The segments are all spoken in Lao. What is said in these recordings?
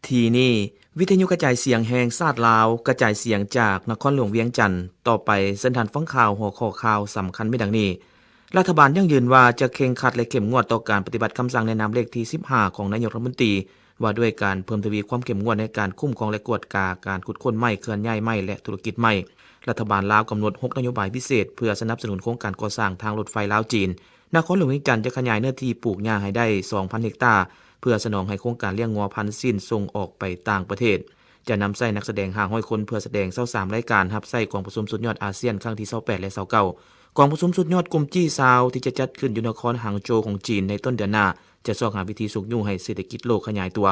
ທີ່ນີ້ ວິທະຍຸກະຈາຍສຽງແຫ່ງຊາດລາວ ກະຈາຍສຽງຈາກນະຄອນຫຼວງວຽງຈັນ. ຕໍ່ໄປເຊີນທ່ານຟັງຂ່າວ ຫົວຂໍ້ຂ່າວສຳຄັນມີດັ່ງນີ້: ລັດຖະບານຢັ້ງຢືນວ່າຈະເຄັ່ງຄັດ ແລະ ເຂັ້ມງວດຕໍ່ການປະຕິບັດຄຳສັ່ງແນະນຳເລກທີສິບຫ້າ ຂອງນາຍົກລັດຖະມົນຕີ ວ່າດ້ວຍການເພີ່ມທະວີຄວາມເຂັ້ມງວດໃນການຄຸ້ມຄອງ ແລະ ກວດກາການຂຸດຄົ້ນໄມ້, ເຄື່ອນຍ້າຍໄມ້ ແລະ ທຸລະກິດໄມ້. ລັດຖະບານລາວກຳນົດຫົກນະໂຍບາຍພິເສດ ເພື່ອສະໜັບສະໜູນໂຄງການກໍ່ສ້າງທາງລົດໄຟລາວ-ຈີນ. ນະຄອນຫຼວງວຽງຈັນຈະຂະຫຍາຍເນື້ອທີ່ປູກຫຍ້າໃຫ້ໄດ້ສອງພັນເຮັກຕາ ເພື່ອສະໜອງໃຫ້ໂຄງການລ້ຽງງົວພັນຊີ້ນສົ່ງອອກໄປຕ່າງປະເທດ. ຈະນຳໃຊ້ນັກສະແດງຫ້າຮ້ອຍຄົນ ເພື່ອສະແດງຊາວສາມລາຍການຮັບໃຊ້ກອງປະຊຸມສຸດຍອດອາຊຽນຄັ້ງທີຊາວແປດ ແລະ ຊາວເກົ້າ. ກອງປະຊຸມສຸດຍອດກຸ່ມຈີຊາວ ທີ່ຈະຈັດຂຶ້ນຢູ່ນະຄອນຫາງໂຈວຂອງຈີນໃນຕົ້ນເດືອນໜ້າ ຈະຊອກຫາວິທີຊຸກຍູ້ໃຫ້ເສດຖະກິດໂລກຂະຫຍາຍຕົວ.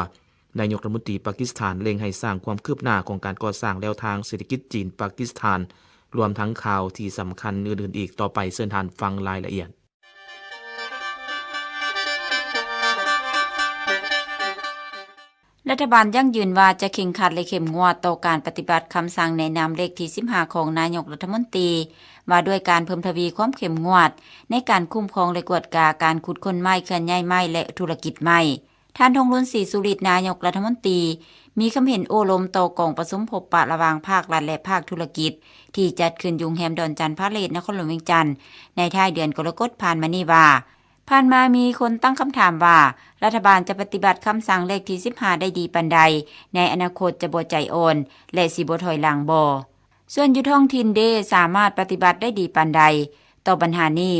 ນາຍົກລັດຖະມົນຕີປາກິສຖານເລັ່ງໃຫ້ສ້າງຄວາມຄືບໜ້າຂອງການກໍ່ສ້າງແລວທາງເສດຖະກິດຈີນ-ປາກິສຖານ ລວມທັງຂ່າວທີ່ສຳຄັນອື່ນໆອີກ. ຕໍ່ໄປເຊີນທ່ານຟັງລາຍລະອຽດ. ລັດຖະບານຢັ້ງຢືນວ່າຈະເຄັ່ງຄັດ ແລະ ເຂັ້ມງວດຕໍ່ການປະຕິບັດຄຳສັ່ງແນະນຳເລກທີສິບຫ້າ ຂອງນາຍົກລັດຖະມົນຕີ ວ່າດ້ວຍການເພີ່ມທະວີຄວາມເຂັ້ມງວດໃນການຄຸ້ມຄອງ ແລະ ກວດກາການຂຸດຄົ້ນໄມ້, ເຄື່ອນຍ້າຍໄມ້ ແລະ ທຸລະກິດໄມ້. ທ່ານ ທອງລຸນ ສີສຸລິດ ນາຍົກລັດຖະມົນຕີ ມີຄຳເຫັນໂອ້ລົມຕໍ່ກອງປະຊຸມພົບປະລະຫວ່າງພາກລັດ ແລະ ພາກທຸລະກິດ ທີ່ຈັດຂຶ້ນຢູ່ໂຮງແຮມດອນຈັນພາເລດ ນະຄອນຫຼວງວຽງຈັນ ໃນທ້າຍເດືອນກໍລະກົດຜ່ານມານີ້ວ່າ ຜ່ານມາມີຄົນຕັ້ງຄຳຖາມວ່າ ລັດຖະບານຈະປະຕິບັດຄຳສັ່ງເລກທີສິບຫ້າໄດ້ດີປານໃດ, ໃນອະນາຄົດຈະບໍ່ໃຈອ່ອນ ແລະ ຊິບໍ່ຖອຍຫຼັງບໍ່? ສ່ວນຢູ່ທ້ອງຖິ່ນເດ ສາມາດປະຕິບັດໄດ້ດີປານໃດ? ຕໍ່ບັນຫານີ້,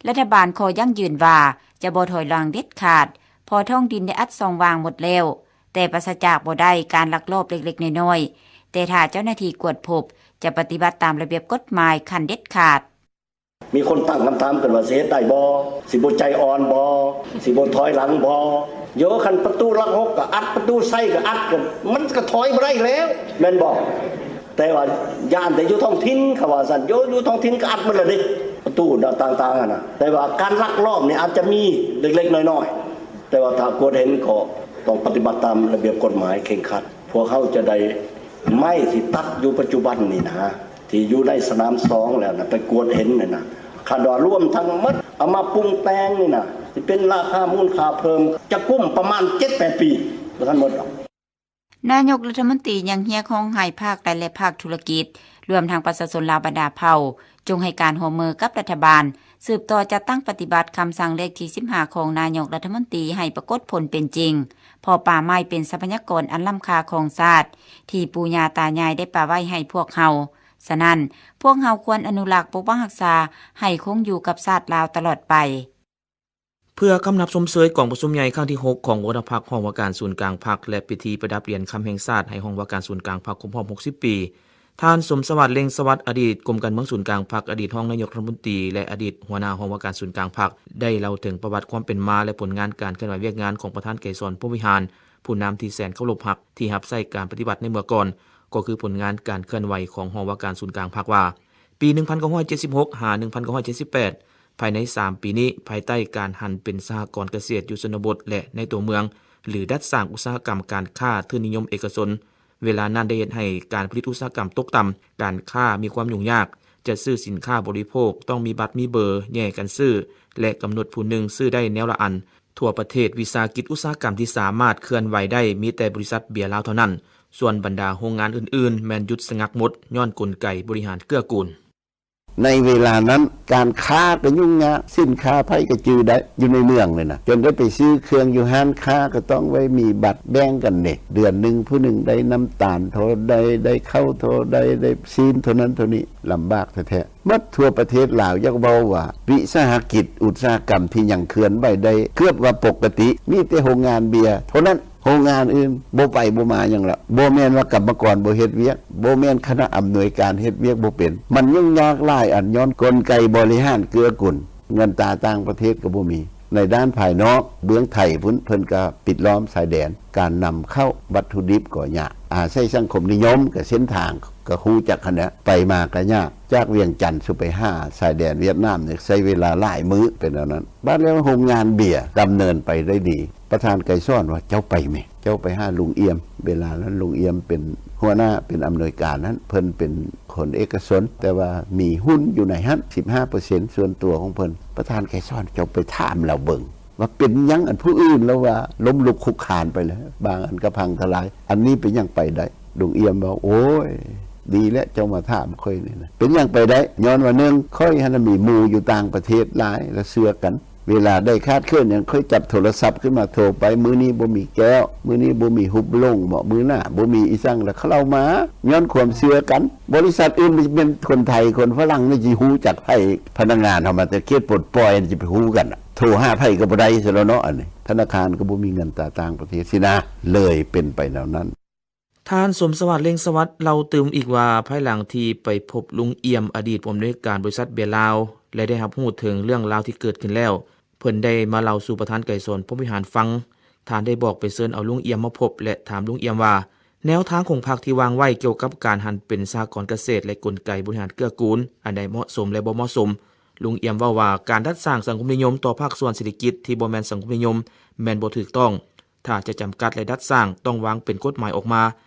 ລັດຖະບານຂໍຢັ້ງຢືນວ່າຈະບໍ່ຖອຍຫຼັງເດັດຂາດ, ເພາະທ້ອງຖິ່ນໄດ້ອັດຊ່ອງວ່າງໝົດແລ້ວ, ແຕ່ປາສະຈາກບໍ່ໄດ້ການລັກລອບເລັກໆນ້ອຍໆ, ແຕ່ຖ້າເຈົ້າໜ້າທີ່ກວດພົບ, ຈະປະຕິບັດຕາມລະບຽບກົດໝາຍຂັ້ນເດັດຂາດ. ມີຄົນຕັ້ງຄຳຖາມຂຶ້ນວ່າ ຊິເຮັດໄດ້ບໍ່? ຊິບໍ່ໃຈອ່ອນບໍ່? ຊິບໍ່ຖອຍຫຼັງບໍ່? ໂຍ ຄັນປະຕູຫຼັກຫົກກໍອັດ, ປະຕູໄຊກໍອັດ, ກໍ ມັນກໍຖອຍບໍ່ໄດ້ແລ້ວ ແມ່ນບໍ່? ແຕ່ວ່າຢ້ານແຕ່ຢູ່ທ້ອງຖິ່ນ ເຂົາວ່າຊັ້ນ, ໂຍ ຢູ່ທ້ອງຖິ່ນກໍອັດໝົດແລ້ວເດ້ ປະຕູຕ່າງໆຫັ້ນນະ. ແຕ່ວ່າການລັກລອບນີ້ອາດຈະມີເລັກໆນ້ອຍໆ, ແຕ່ວ່າຖ້າກວດເຫັນກໍຕ້ອງປະຕິບັດຕາມລະບຽບກົດໝາຍເຄັ່ງຄັດ. ພວກເຮົາຈະໄດ້ໄມ້ທີ່ຕັດຢູ່ປັດຈຸບັນນີ້ນະ ທີ່ຢູ່ໃນສະໜາມສອງແລ້ວນະ ໄປກວດເຫັນນັ້ນນະ, ຄັນວ່າລວມທັງໝົດເອົາມາປຸງແຕ່ງນີ້ນະ ຊິເປັນລາຄາມູນຄ່າເພີ່ມ ຈະກຸ້ມປະມານເຈັດແປດປີ ບໍ່ທັນໝົດດອກ. ນາຍົກລັດຖະມົນຕີຍັງຮຽກຮ້ອງໃຫ້ພາກລັດ ແລະ ພາກທຸລະກິດ ລວມທັງປະຊາຊົນລາວບັນດາເຜົ່າ ຈົ່ງໃຫ້ການຮ່ວມມືກັບລັດຖະບານ ສືບຕໍ່ຈັດຕັ້ງປະຕິບັດຄຳສັ່ງເລກທີສິບຫ້າ ຂອງນາຍົກລັດຖະມົນຕີໃຫ້ປາກົດຜົນເປັນຈິງ, ເພາະປ່າໄມ້ເປັນຊັບພະຍາກອນອັນລ້ຳຄ່າຂອງຊາດ ທີ່ປູ່ຍ່າຕາຍາຍໄດ້ປະໄວ້ໃຫ້ພວກເຮົາ. ສະນັ້ນ, ພວກເຮົາຄວນອະນຸລັກ, ປົກປັກຮັກສາໃຫ້ຄົງຢູ່ກັບຊາດລາວຕະຫຼອດໄປ. ເພື່ອຄຳນັບຊົມເຊີຍກອງປະຊຸມໃຫຍ່ຄັ້ງທີຫົກ ຂອງຫົວໜ້າພັກ, ຮອງວ່າການສູນກາງພັກ ແລະ ພິທີປະດັບຫຼຽນຄຳແຫ່ງຊາດໃຫ້ຫ້ອງວ່າການສູນກາງພັກຄົບຮອບຫົກສິບປີ, ທ່ານ ສົມສະຫວາດ ເລັ່ງສະຫວັດ ອະດີດກົມການເມືອງສູນກາງພັກ, ອະດີດຮອງນາຍົກລັດຖະມົນຕີ ແລະ ອະດີດຫົວໜ້າຫ້ອງວ່າການສູນກາງພັກ ໄດ້ເລົ່າເຖິງປະຫວັດຄວາມເປັນມາ ແລະ ຜົນງານການເຄື່ອນໄຫວວຽກງານຂອງປະທານໄກສອນ ພົມວິຫານ, ຜູ້ນຳທີ່ແສນເຄົາລົບຮັກ ທີ່ຮັບໃຊ້ການປະຕິວັດໃນເມື່ອກ່ອນ, ກໍຄືຜົນງານການເຄື່ອນໄຫວຂອງຫ້ອງວ່າການສູນກາງພັກວ່າ ປີໜຶ່ງພັນເກົ້າຮ້ອຍເຈັດສິບຫົກ ຫາ ໜຶ່ງພັນເກົ້າຮ້ອຍເຈັດສິບແປດ ພາຍໃນສາມປີນີ້, ພາຍໃຕ້ການຫັນເປັນສະຫະກອນກະເສດຢູ່ຊົນນະບົດ ແລະ ໃນຕົວເມືອງ, ຫຼື ດັດສ້າງອຸດສາຫະກຳການຄ້າທຶນນິຍົມເອກະຊົນ, ເວລານັ້ນໄດ້ເຮັດໃຫ້ການຜະລິດອຸດສາຫະກຳຕົກຕ່ຳ, ການຄ້າມີຄວາມຫຍຸ້ງຍາກ, ຈະຊື້ສິນຄ້າບໍລິໂພກຕ້ອງມີບັດມີເບີ, ແຍ່ກັນຊື້ ແລະ ກຳນົດຜູ້ໜຶ່ງຊື້ໄດ້ແນວລະອັນ. ທົ່ວປະເທດ, ວິສາຫະກິດອຸດສາຫະກຳທີ່ສາມາດເຄື່ອນໄຫວໄດ້ມີແຕ່ບໍລິສັດເບຍລາວເທົ່ານັ້ນ, ສ່ວນບັນດາໂຮງງານອື່ນໆ ແມ່ນຢຸດສະງັກໝົດ ຍ້ອນກົນໄກບໍລິຫານເກື້ອກູນ. ໃນເວລານັ້ນ ການຄ້າກໍຫຍຸ້ງຍາກ, ສິນຄ້າໃຜກໍຈື່ໄດ້ ຢູ່ໃນເມືອງນີ້ນະ, ຈົນໄດ້ໄປຊື້ເຄື່ອງຢູ່ຮ້ານຄ້າ ກໍຕ້ອງໄວ້ມີບັດແບ່ງກັນເດ້, ເດືອນໜຶ່ງຜູ້ໜຶ່ງໄດ້ນ້ຳຕານເທົ່າໃດ, ໄດ້ເຂົ້າເທົ່າໃດ, ໄດ້ຊີ້ນເທົ່ານັ້ນເທົ່ານີ້, ລຳບາກແທ້ໆ. ໝົດທົ່ວປະເທດລາວ ຢາກເວົ້າວ່າ ວິສາຫະກິດອຸດສາຫະກຳທີ່ຍັງເຄື່ອນໄຫວໄດ້ເກືອບວ່າປົກກະຕິ ມີແຕ່ໂຮງງານເບຍເທົ່ານັ້ນ. ໂຮງງານອື່ນບໍ່ໄປບໍ່ມາຫຍັງລະ. ບໍ່ແມ່ນວ່າກຳມະກອນບໍ່ເຮັດວຽກ, ບໍ່ແມ່ນຄະນະອຳນວຍການເຮັດວຽກບໍ່ເປັນ. ມັນຫຍຸ້ງຍາກຫຼາຍອັນ ຍ້ອນກົນໄກບໍລິຫານເກື້ອກຸນ. ເງິນຕາຕ່າງປະເທດກໍບໍ່ມີ. ໃນດ້ານພາຍນອກ ເບື້ອງໄທພຸ້ນ ເພິ່ນກໍປິດລ້ອມຊາຍແດນ, ການນຳເຂົ້າວັດຖຸດິບກໍຍາກ. ອາໄສສັງຄົມນິຍົມ, ກໍເສັ້ນທາງກໍຮູ້ຈັກຫັ້ນແຫຼະ, ໄປມາກໍຍາກ. ຈາກວຽງຈັນສູ່ໄປຫາຊາຍແດນຫວຽດນາມນີ້ ໃຊ້ເວລາຫຼາຍມື້ເປັນແນວນັ້ນ. ບາດແລ້ວໂຮງງານເບຍດຳເນີນໄປໄດ້ດີ. ປະທານໄກສອນວ່າ ເຈົ້າໄປແມະ, ເຈົ້າໄປຫາລຸງອຽມ. ເວລານັ້ນລຸງອຽມເປັນຫົວໜ້າ ເປັນອຳນວຍການນັ້ນ, ເພິ່ນເປັນຄົນເອກະຊົນ ແຕ່ວ່າມີຫຸ້ນຢູ່ໃນຫັ້ນສິບຫ້າເປີເຊັນສ່ວນຕົວຂອງເພິ່ນ. ປະທານໄກສອນ ເຈົ້າໄປຖາມລາວເບິ່ງ. ວ່າເປັນຫຍັງອັນຜູ້ອື່ນລະວ່າລົ້ມລຸກຄຸກຄານໄປແລ້ວ ບາງອັນກໍພັງທະລາຍ ອັນນີ້ເປັນຫຍັງໄປໄດ້? ລຸງອຽມເວົ້າ ໂອ້ຍ ດີແລ້ວເຈົ້າມາຖາມຂ້ອຍນີ້ນະ ເປັນຫຍັງໄປໄດ້? ຍ້ອນວ່າ ໜຶ່ງ ຂ້ອຍຫັ້ນນະມີໝູ່ຢູ່ຕ່າງປະເທດຫຼາຍ ລະເຊື່ອກັນ ເວລາໄດ້ຂາດເຂີນຫຍັງ ຂ້ອຍຈັບໂທລະສັບຂຶ້ນມາໂທໄປ ມື້ນີ້ບໍ່ມີແກ້ວ ມື້ນີ້ບໍ່ມີຮຸບຫຼົງເບາະ ມື້ໜ້າບໍ່ມີອີ່ສັງ ລະເຂົາເອົາມາ ຍ້ອນຄວາມເຊື່ອກັນ. ບໍລິສັດອື່ນມັນຈະເປັນຄົນໄທ ຄົນຝຣັ່ງນີ້ ຊິຮູ້ຈັກໃຜ? ພະນັກງານເຮົາມາແຕ່ເຂດປົດປ່ອຍ ຊິໄປຮູ້ກັນ ໂທຫາໃຜກໍບໍ່ໄດ້ຊັ້ນແລ້ວເນາະ ອັນນີ້ ທະນາຄານກໍບໍ່ມີເງິນຕາຕ່າງປະເທດຊີ້ນະ ເລີຍເປັນໄປແນວນັ້ນ. ທ່ານ ສົມສະຫວາດ ເລັ່ງສະຫວັດ ເລົ່າຕື່ມອີກວ່າ ພາຍຫຼັງທີ່ໄປພົບລຸງອຽມ ອະດີດຜູ້ອຳນວຍການບໍລິສັດເບຍລາວ ແລະ ໄດ້ຮັບຮູ້ເຖິງເລື່ອງລາວທີ່ເກີດຂຶ້ນແລ້ວ ເພິ່ນໄດ້ມາເລົ່າສູ່ປະທານໄກສອນ ພົມວິຫານ ຟັງ. ທ່ານໄດ້ບອກໄປເຊີນເອົາລຸງອຽມມາພົບ ແລະ ຖາມລຸງອຽມວ່າ ແນວທາງຂອງພັກທີ່ວາງໄວ້ກ່ຽວກັບການຫັນເປັນສະຫະກອນກະເສດ ແລະ ກົນໄກບໍລິຫານເກື້ອກູນ ອັນໃດເໝາະສົມ ແລະ ບໍ່ເໝາະສົມ. ລຸງອຽມເວົ້າວ່າ ການດັດສ້າງສັງຄົມນິຍົມຕໍ່ພາກສ່ວນເສດຖະກິດທີ່ບໍ່ແມ່ນສັງຄົມນິຍົມ ແມ່ນບໍ່ຖືກຕ້ອງ. ຖ້າຈະຈຳກັດ ແລະ ດັດສ້າງ ຕ້ອງວາງເປັນກົດໝາຍອອກມາ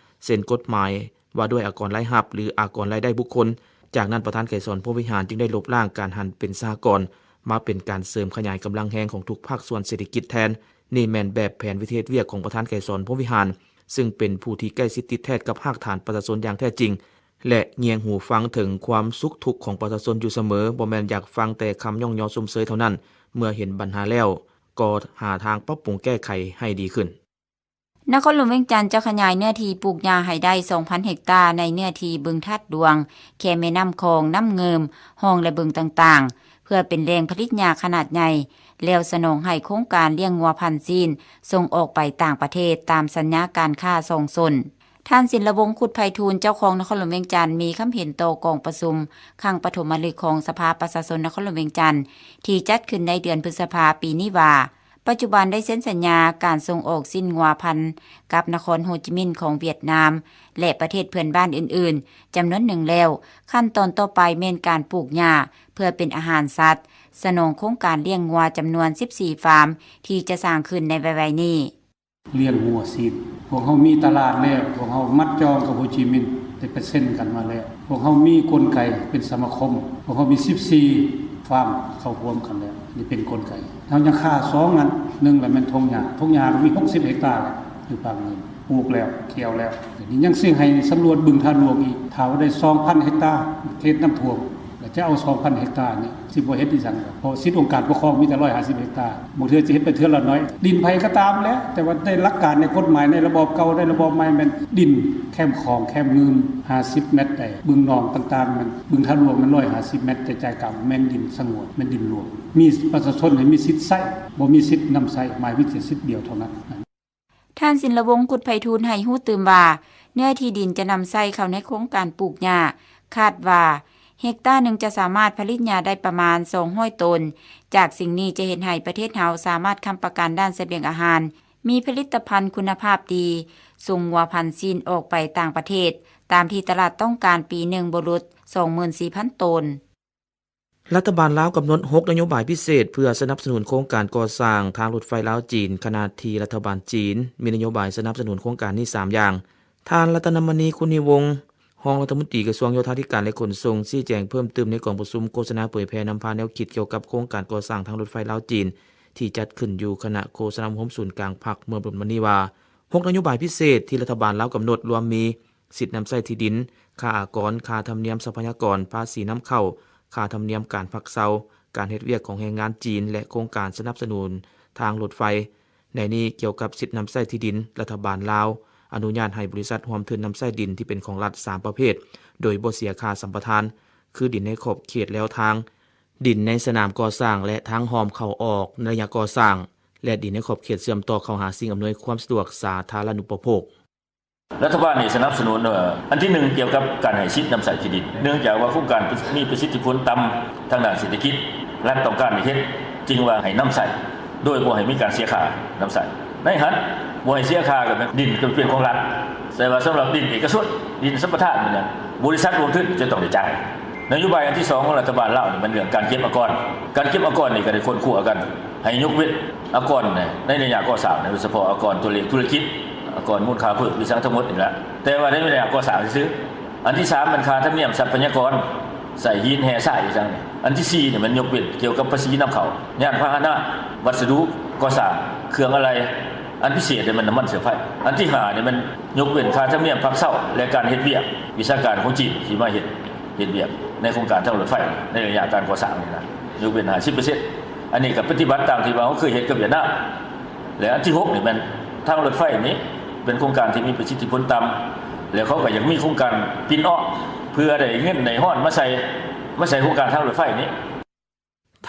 ເຊັ່ນ ກົດໝາຍວ່າດ້ວຍອາກອນລາຍຮັບ ຫຼື ອາກອນລາຍໄດ້ບຸກຄົນ. ຈາກນັ້ນ ປະທານໄກສອນ ພົມວິຫານ ຈຶ່ງໄດ້ລົບລ້າງການຫັນເປັນສະຫະກອນ ມາເປັນການເສີມຂະຫຍາຍກຳລັງແຮງຂອງທຸກພາກສ່ວນເສດຖະກິດແທນ. ນີ້ແມ່ນແບບແຜນວິເທດວຽກຂອງປະທານໄກສອນ ພົມວິຫານ ຊຶ່ງເປັນຜູ້ທີ່ໃກ້ຊິດຕິດແທດກັບຮາກຖານປະຊາຊົນຢ່າງແທ້ຈິງ ແລະ ງຽງຫູຟັງເຖິງຄວາມສຸກທຸກຂອງປະຊາຊົນຢູ່ສະເໝີ, ບໍ່ແມ່ນຢາກຟັງແຕ່ຄຳຍ້ອງຍໍຊົມເຊີຍເທົ່ານັ້ນ, ເມື່ອເຫັນບັນຫາແລ້ວ ກໍຫາທາງປັບປຸງແກ້ໄຂໃຫ້ດີຂຶ້ນ. ນະຄອນຫຼວງວຽງຈັນຈະຂະຫຍາຍເນື້ອທີ່ປູກຫຍ້າໃຫ້ໄດ້ສອງພັນເຮັກຕາ ໃນເນື້ອທີ່ບຶງທາດຫຼວງ, ແຄມແມ່ນ້ຳຂອງ, ນ້ຳງື່ມ, ຮ່ອງ ແລະ ບຶງຕ່າງໆ ເພື່ອເປັນແຫຼ່ງຜະລິດຫຍ້າຂະໜາດໃຫຍ່, ແລ້ວສະໜອງໃຫ້ໂຄງການລ້ຽງງົວພັນຊີ້ນສົ່ງອອກໄປຕ່າງປະເທດ ຕາມສັນຍາການຄ້າສອງຊົນ. ທ່ານ ສິນລະວົງ ຄຸດໄພທູນ ເຈົ້າຄອງນະຄອນຫຼວງວຽງຈັນ ມີຄຳເຫັນຕໍ່ກອງປະຊຸມຄັ້ງປະຖົມມະລຶກຂອງສະພາປະຊາຊົນນະຄອນຫຼວງວຽງຈັນ ທີ່ຈັດຂຶ້ນໃນເດືອນພຶດສະພາປີນີ້ວ່າ ປັດຈຸບັນໄດ້ເຊັນສັນຍາການສົ່ງອອກຊີ້ນງົວພັນກັບນະຄອນໂຮຈິມິນຂອງຫວຽດນາມ ແລະ ປະເທດເພື່ອນບ້ານອື່ນໆ ຈຳນວນໜຶ່ງແລ້ວ. ຂັ້ນຕອນຕໍ່ໄປແມ່ນການປູກຫຍ້າເພື່ອເປັນອາຫານສັດ, ສະໜອງໂຄງການລ້ຽງງົວຈຳນວນສິບສີ່ຟາມ ທີ່ຈະສ້າງຂຶ້ນໃນໄວໆນີ້. ລ້ຽງງົວຊີ້ນ ພວກເຮົາມີຕະຫຼາດແລ້ວ, ພວກເຮົາມັດຈອງກັບໂຮຈິມິນ ໄດ້ໄປເຊັນກັນມາແລ້ວ, ພວກເຮົາມີກົນໄກເປັນສະມາຄົມ, ພວກເຮົາມີສິບສີ່ຟາມເຂົ້າຮ່ວມກັນແລ້ວ. ນີ້ເປັນກົນໄກ. ເຮົາຍັງຄາສອງອັນ, ໜຶ່ງລະແມ່ນທົ່ງຫຍ້າ, ທົ່ງຫຍ້າມີຫົກສິບເຮັກຕາແລ້ວ ຢູ່ປາກເງິນ ປູກແລ້ວ, ກ່ຽວແລ້ວ. ນີ້ຍັງຊິໃຫ້ສຳຫຼວດບຶງທາດຫຼວງອີກ, ຖ້າວ່າໄດ້ສອງພັນເຮັກຕາ ເຂດນ້ຳຖ້ວມ ແລ້ວຈະເອົາສອງພັນເຮັກຕານີ້ ຊິບໍ່ເຮັດອີ່ຫຍັງດອກ ເພາະສິດອົງການປົກຄອງມີແຕ່ຮ້ອຍຫ້າສິບເຮັກຕາ, ບາງເທື່ອຈະເຮັດໄປເທື່ອລະໜ້ອຍ. ດິນໃຜກໍຕາມແຫຼະ, ແຕ່ວ່າໃນຫຼັກການໃນກົດໝາຍ ໃນລະບອບເກົ່າ ໃນລະບອບໃໝ່ ແມ່ນດິນແຄມຂອງ ແຄມງື່ມ ຫ້າສິບແມັດໄດ໋, ບຶງໜອງຕ່າງໆ ແມ່ນບຶງທາດຫຼວງ ແມ່ນຮ້ອຍຫ້າສິບແມັດ, ແຕ່ໃຈກາງແມ່ນດິນສະຫງວນ ແມ່ນດິນຫຼວງ, ມີປະຊາຊົນໃຫ້ມີສິດໃຊ້, ບໍ່ມີສິດນຳໃຊ້, ໝາຍວິສາຫະກິດດຽວເທົ່ານັ້ນ. ທ່ານ ສິນລະວົງ ຄຸດໄພທູນ ໃຫ້ຮູ້ຕື່ມວ່າ ເນື້ອທີ່ດິນຈະນຳໃຊ້ເຂົ້າໃນໂຄງການປູກຫຍ້າ ຄາດວ່າເຮັກຕາໜຶ່ງຈະສາມາດຜະລິດຫຍ້າໄດ້ປະມານສອງຮ້ອຍໂຕນ. ຈາກສິ່ງນີ້ຈະເຮັດໃຫ້ປະເທດເຮົາສາມາດຄ້ຳປະກັນດ້ານສະບຽງອາຫານ, ມີຜະລິດຕະພັນຄຸນນະພາບດີ, ສົ່ງງົວພັນຊີ້ນອອກໄປຕ່າງປະເທດ ຕາມທີ່ຕະຫຼາດຕ້ອງການປີໜຶ່ງບໍ່ຫຼຸດສອງໝື່ນສີ່ພັນໂຕນ. ລັດຖະບານລາວກຳນົດຫົກນະໂຍບາຍພິເສດເພື່ອສະໜັບສະໜູນໂຄງການກໍ່ສ້າງທາງລົດໄຟລາວ-ຈີນ, ຂະນະທີ່ລັດຖະບານຈີນມີນະໂຍບາຍສະໜັບສະໜູນໂຄງການນີ້ສາມຢ່າງ. ທ່ານ ລັດຕະນະມະນີ ຄຸນນິວົງ ຮອງລັດຖະມົນຕີກະຊວງໂຍທາທິການ ແລະ ຂົນສົ່ງ ຊີ້ແຈງເພີ່ມຕື່ມໃນກອງປະຊຸມໂຄສະນາເຜີຍແຜ່ນຳພາແນວຄິດກ່ຽວກັບໂຄງການກໍ່ສ້າງທາງລົດໄຟລາວ-ຈີນ ທີ່ຈັດຂຶ້ນຢູ່ຄະນະໂຄສະນາອົບຮົມສູນກາງພັກເມື່ອບໍ່ດົນມານີ້ວ່າ ຫົກນະໂຍບາຍພິເສດທີ່ລັດຖະບານລາວກຳນົດລວມມີ ສິດນຳໃຊ້ທີ່ດິນ, ຄ່າອາກອນ, ຄ່າທຳນຽມຊັບພະຍາກອນ, ພາສີນຳເຂົ້າ, ຄ່າທຳນຽມການພັກເຊົາ, ການເຮັດວຽກຂອງແຮງງານຈີນ ແລະ ໂຄງການສະໜັບສະໜູນທາງລົດໄຟ. ໃນນີ້ກ່ຽວກັບສິດນຳໃຊ້ທີ່ດິນ, ລັດຖະບານລາວອະນຸຍາດໃຫ້ບໍລິສັດຮ່ວມທຶນນຳໃຊ້ດິນທີ່ເປັນຂອງລັດສາມປະເພດ ໂດຍບໍ່ເສຍຄ່າສຳປະທານ ຄືດິນໃນຂອບເຂດແລວທາງ, ດິນໃນສະໜາມກໍ່ສ້າງ ແລະ ທາງອ້ອມເຂົ້າອອກໃນໄລຍະກໍ່ສ້າງ ແລະ ດິນໃນຂອບເຂດເຊື່ອມຕໍ່ເຂົ້າຫາສິ່ງອຳນວຍຄວາມສະດວກສາທາລະນຸປະໂພກ. ລັດຖະບານນີ້ສະໜັບສະໜູນ ເອີ ອັນທີໜຶ່ງ ກ່ຽວກັບການໃຫ້ສິດນຳໃຊ້ທີ່ດິນ. ເນື່ອງຈາກວ່າໂຄງການມີປະສິດທິຜົນຕ່ຳທາງດ້ານເສດຖະກິດ, ລັດຕ້ອງການໃຫ້ເຮັດ, ຈຶ່ງວ່າໃຫ້ນຳໃຊ້ ໂດຍບໍ່ໃຫ້ມີການເສຍຄ່ານຳໃຊ້. ໃນຫັ້ນບໍ່ໃຫ້ເສຍຄ່າ ກໍແມ່ນດິນກໍເປັນຂອງລັດ, ແຕ່ວ່າສຳລັບດິນເອກະຊົນ, ດິນສຳປະທານ ແມ່ນຫຍັງ ບໍລິສັດລົງທຶນຈະຕ້ອງໄດ້ຈ່າຍ. ນະໂຍບາຍອັນທີສອງຂອງລັດຖະບານລາວນີ້ແມ່ນເລື່ອງການເກັບອາກອນ. ການເກັບອາກອນນີ້ກໍໄດ້ຄົ້ນຄວ້າກັນ ໃຫ້ຍົກເວັ້ນອາກອນໃນໄລຍະກໍ່ສ້າງ, ໂດຍສະເພາະອາກອນຕົວເລກທຸລະກິດ, ອາກອນມູນຄ່າເພີ່ມ ອີ່ຫຍັງທັງໝົດນີ້ລະ, ແຕ່ວ່າໃນໄລຍະກໍ່ສ້າງຊື່ໆ. ອັນທີສາມແມ່ນຄ່າທຳນຽມຊັບພະຍາກອນ, ໃຊ້ຫີນແຮ່ຊາຍອີ່ຫຍັງ. ອັນທີສີ່ນີ້ແມ່ນຍົກເວັ້ນກ່ຽວກັບພາສີນຳເຂົ້າ, ຍານພາຫະນະ, ວັດສະດຸ ກໍ່ສ້າງເຄື່ອງອາໄຫຼ່ ອັນພິເສດນີ້ແມ່ນນ້ຳມັນເຊື້ອໄຟ. ອັນທີຫ້ານີ້ແມ່ນຍົກເວັ້ນຄ່າທຳນຽມພັກເຊົາ ແລະ ການເຮັດວຽກວິຊາການຂອງຈີນທີ່ມາເຮັດ ເຮັດວຽກໃນໂຄງການທາງລົດໄຟ ໃນໄລຍະການກໍ່ສ້າງນີ້ນະ ຍົກເວັ້ນຫ້າສິບເປີເຊັນ. ອັນນີ້ກໍປະຕິບັດຕາມທີ່ວ່າເຮົາເຄີຍເຮັດກັບຫວຽດນາມ. ແລະ ອັນທີຫົກນີ້ແມ່ນທາງລົດໄຟນີ້ເປັນໂຄງການທີ່ມີປະສິດທິຜົນຕ່ຳ ແລະ ເຂົາກໍຢາກມີໂຄງການ spin off ເພື່ອໄດ້ເງິນໄດ້ຮອນມາໃສ່ ມາໃສ່ໂຄງການທາງລົດໄຟນີ້.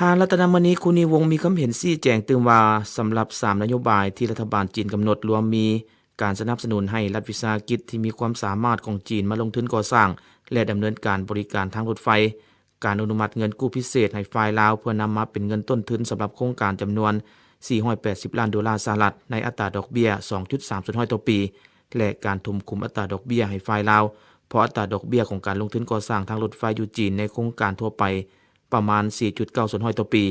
ທ່ານ ລັດຕະນະມະນີ ຄູນີວົງ ມີຄຳເຫັນຊີ້ແຈງຕື່ມວ່າ ສຳລັບສາມນະໂຍບາຍທີ່ລັດຖະບານຈີນກຳນົດ ລວມມີ ການສະໜັບສະໜູນໃຫ້ລັດວິສາຫະກິດທີ່ມີຄວາມສາມາດຂອງຈີນມາລົງທຶນກໍ່ສ້າງ ແລະ ດຳເນີນການບໍລິການທາງລົດໄຟ, ການອະນຸມັດເງິນກູ້ພິເສດໃຫ້ຝ່າຍລາວ ເພື່ອນຳມາເປັນເງິນຕົ້ນທຶນສຳລັບໂຄງການຈຳນວນສີ່ຮ້ອຍແປດສິບລ້ານໂດລາສະຫະລັດ ໃນອັດຕາດອກເບ້ຍສອງຈຸດສາມສ່ວນຮ້ອຍຕໍ່ປີ ແລະ ການທົມຄຸມອັດຕາດອກເບ້ຍໃຫ້ຝ່າຍລາວ, ເພາະອັດຕາດອກເບ້ຍຂອງການລົງທຶນກໍ່ສ້າງທາງລົດໄຟຢູ່ຈີນໃນໂຄງການທົ່ວໄປປະມານສີ່ຈຸດເກົ້າສ່ວນຮ້ອຍຕໍ່ປີ.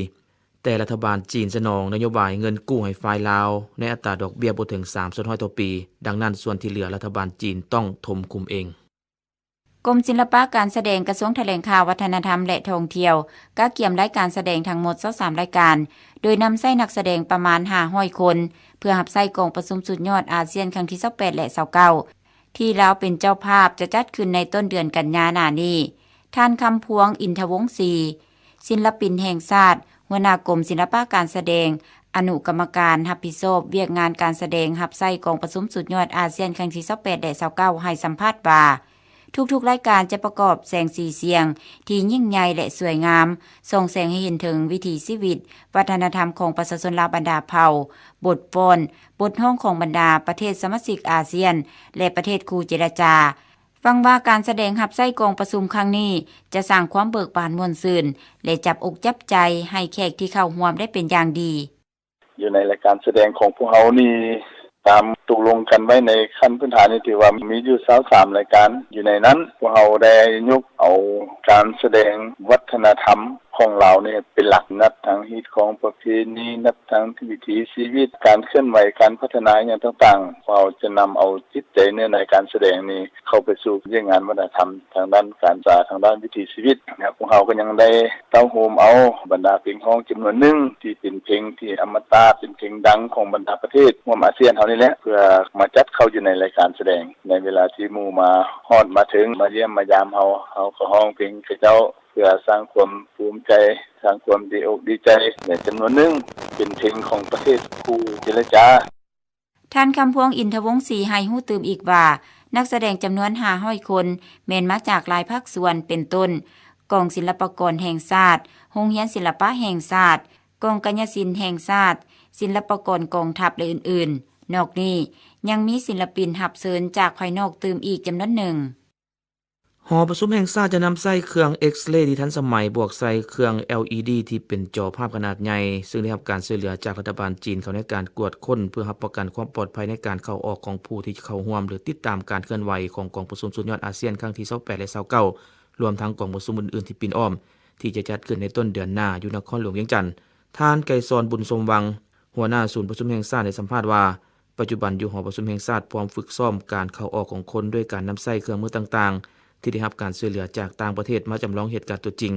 ແຕ່ລັດຖະບານຈີນສະໜອງນະໂຍບາຍເງິນກູ້ໃຫ້ຝ່າຍລາວໃນອັດຕາດອກເບ້ຍບໍ່ເຖິງສາມສ່ວນຮ້ອຍຕໍ່ປີ, ດັ່ງນັ້ນສ່ວນທີ່ເຫຼືອລັດຖະບານຈີນຕ້ອງຖົມຂຸມເອງ. ກົມສິລະປະການສະແດງ ກະຊວງຖະແຫຼງຂ່າວ ວັດທະນະທຳ ແລະ ທ່ອງທ່ຽວ ກະກຽມລາຍການສະແດງທັງໝົດຊາວສາມລາຍການ, ໂດຍນຳໃຊ້ນັກສະແດງປະມານຫ້າຮ້ອຍຄົນ ເພື່ອຮັບໃຊ້ກອງປະຊຸມສຸດຍອດອາຊຽນຄັ້ງທີຊາວແປດ ແລະ ຊາວເກົ້າ ທີ່ລາວເປັນເຈົ້າພາບ ຈະຈັດຂຶ້ນໃນຕົ້ນເດືອນກັນຍາໜ້ານີ້. ທ່ານ ຄຳພວງ ອິນທະວົງສີ ສິນລະປິນແຫ່ງຊາດ ຫົວໜ້າກົມສິລະປະການສະແດງ ອະນຸກຳມະການຮັບຜິດຊອບວຽກງານການສະແດງຮັບໃຊ້ກອງປະຊຸມສຸດຍອດອາຊຽນຄັ້ງທີຊາວແປດ ແລະ ຊາວເກົ້າ ໃຫ້ສຳພາດວ່າ ທຸກໆລາຍການຈະປະກອບແສງສີສຽງທີ່ຍິ່ງໃຫຍ່ ແລະ ສວຍງາມ, ສ່ອງແສງໃຫ້ເຫັນເຖິງວິຖີຊີວິດ, ວັດທະນະທຳຂອງປະຊາຊົນລາວບັນດາເຜົ່າ, ບົດຟ້ອນ, ບົດຮ້ອງຂອງບັນດາປະເທດສະມາຊິກອາຊຽນ ແລະ ປະເທດຄູ່ເຈລະຈາ. ຫວັງວ່າການສະແດງຮັບໃຊ້ກອງປະຊຸມຄັ້ງນີ້ ຈະສ້າງຄວາມເບີກບານມ່ວນຊື່ນ ແລະ ຈັບອົກຈັບໃຈໃຫ້ແຂກທີ່ເຂົ້າຮ່ວມໄດ້ເປັນຢ່າງດີ. ຢູ່ໃນລາຍການສະແດງຂອງພວກເຮົານີ້ ຕາມຕົກລົງກັນໄວ້ໃນຂັ້ນພື້ນຖານນີ້ ຖືວ່າມີຢູ່ຊາວສາມລາຍການ. ຢູ່ໃນນັ້ນ ພວກເຮົາໄດ້ຍົກເອົາການສະແດງວັດທະນະທຳຂອງລາວນີ້ເປັນຫຼັກ, ນັບທັງຮີດຄອງປະເພນີ, ນັບທັງວິຖີຊີວິດ, ການເຄື່ອນໄຫວ, ການພັດທະນາຫຍັງຕ່າງໆ. ພວກເຮົາຈະນຳເອົາຈິດໃຈເນື້ອໃນການສະແດງນີ້ ເຂົ້າໄປສູ່ວຽກງານວັດທະນະທຳ ທາງດ້ານການສາ, ທາງດ້ານວິຖີຊີວິດ ແລະ ພວກເຮົາກໍຍັງໄດ້ເຕົ້າໂຮມເອົາບັນດາເພງຮ້ອງຈຳນວນໜຶ່ງ ທີ່ເປັນເພງທີ່ອະມະຕະ ເປັນເພງດັງຂອງບັນດາປະເທດຮ່ວມອາຊຽນເຮົານີ້ແຫຼະ ເພື່ອມາຈັດເຂົ້າຢູ່ໃນລາຍການສະແດງ. ໃນເວລາທີ່ໝູ່ມາຮອດມາເຖິງ ມາຢ້ຽມມາຢາມເຮົາ, ເຮົາກໍຮ້ອງເພງຂະເຈົ້າ ເພື່ອສ້າງຄວາມພູມໃຈ, ສ້າງຄວາມດີອົກດີໃຈ. ແລະ ຈຳນວນໜຶ່ງເປັນເພງຂອງປະເທດຄູ່ເຈລະຈາ. ທ່ານ ຄຳພວງ ອິນທະວົງສີ ໃຫ້ຮູ້ຕື່ມອີກວ່າ ນັກສະແດງຈຳນວນຫ້າຮ້ອຍຄົນ ແມ່ນມາຈາກຫຼາຍພາກສ່ວນ ເປັນຕົ້ນ ກອງສິລະປາກອນແຫ່ງຊາດ, ໂຮງຮຽນສິລະປະແຫ່ງຊາດ, ກອງກາຍະສິນແຫ່ງຊາດ, ສິລະປາກອນກອງທັບ ແລະ ອື່ນໆ. ນອກນີ້ ຍັງມີສິລະປິນຮັບເຊີນຈາກພາຍນອກຕື່ມອີກຈຳນວນໜຶ່ງ. ຫໍປະຊຸມແຫ່ງຊາດຈະນຳໃຊ້ເຄື່ອງເອັກສະເຣທີ່ທັນສະໄໝ ບວກໃສ່ເຄື່ອງແອລອີດີທີ່ເປັນຈໍພາບຂະໜາດໃຫຍ່, ຊຶ່ງໄດ້ຮັບການຊ່ວຍເຫຼືອຈາກລັດຖະບານຈີນເຂົ້າໃນການກວດຄົ້ນ ເພື່ອຮັບປະກັນຄວາມປອດໄພໃນການເຂົ້າອອກຂອງຜູ້ທີ່ຈະເຂົ້າຮ່ວມ ຫຼື ຕິດຕາມການເຄື່ອນໄຫວຂອງກອງປະຊຸມສຸດຍອດອາຊຽນຄັ້ງທີຊາວແປດ ແລະ ຊາວເກົ້າ ລວມທັງກອງປະຊຸມອື່ນໆທີ່ປິ່ນອ້ອມ ທີ່ຈະຈັດຂຶ້ນໃນຕົ້ນເດືອນໜ້າຢູ່ນະຄອນຫຼວງວຽງຈັນ. ທ່ານ ໄກສອນ ບຸນສົມຫວັງ ຫົວໜ້າສູນປະຊຸມແຫ່ງຊາດ ໄດ້ສຳພາດວ່າ ປັດຈຸບັນຢູ່ຫໍປະຊຸມແຫ່ງຊາດ ພ້ອມຝຶກຊ້ອມການເຂົ້າອອກຂອງຄົນ ດ້ວຍການນຳໃຊ້ເຄື່ອງມືຕ່າງໆ ທີ່ໄດ້ຮັບການຊ່ວຍເຫຼືອຈາກຕ່າງປະເທດ ມາຈຳລອງເຫດການຕົວຈິງ.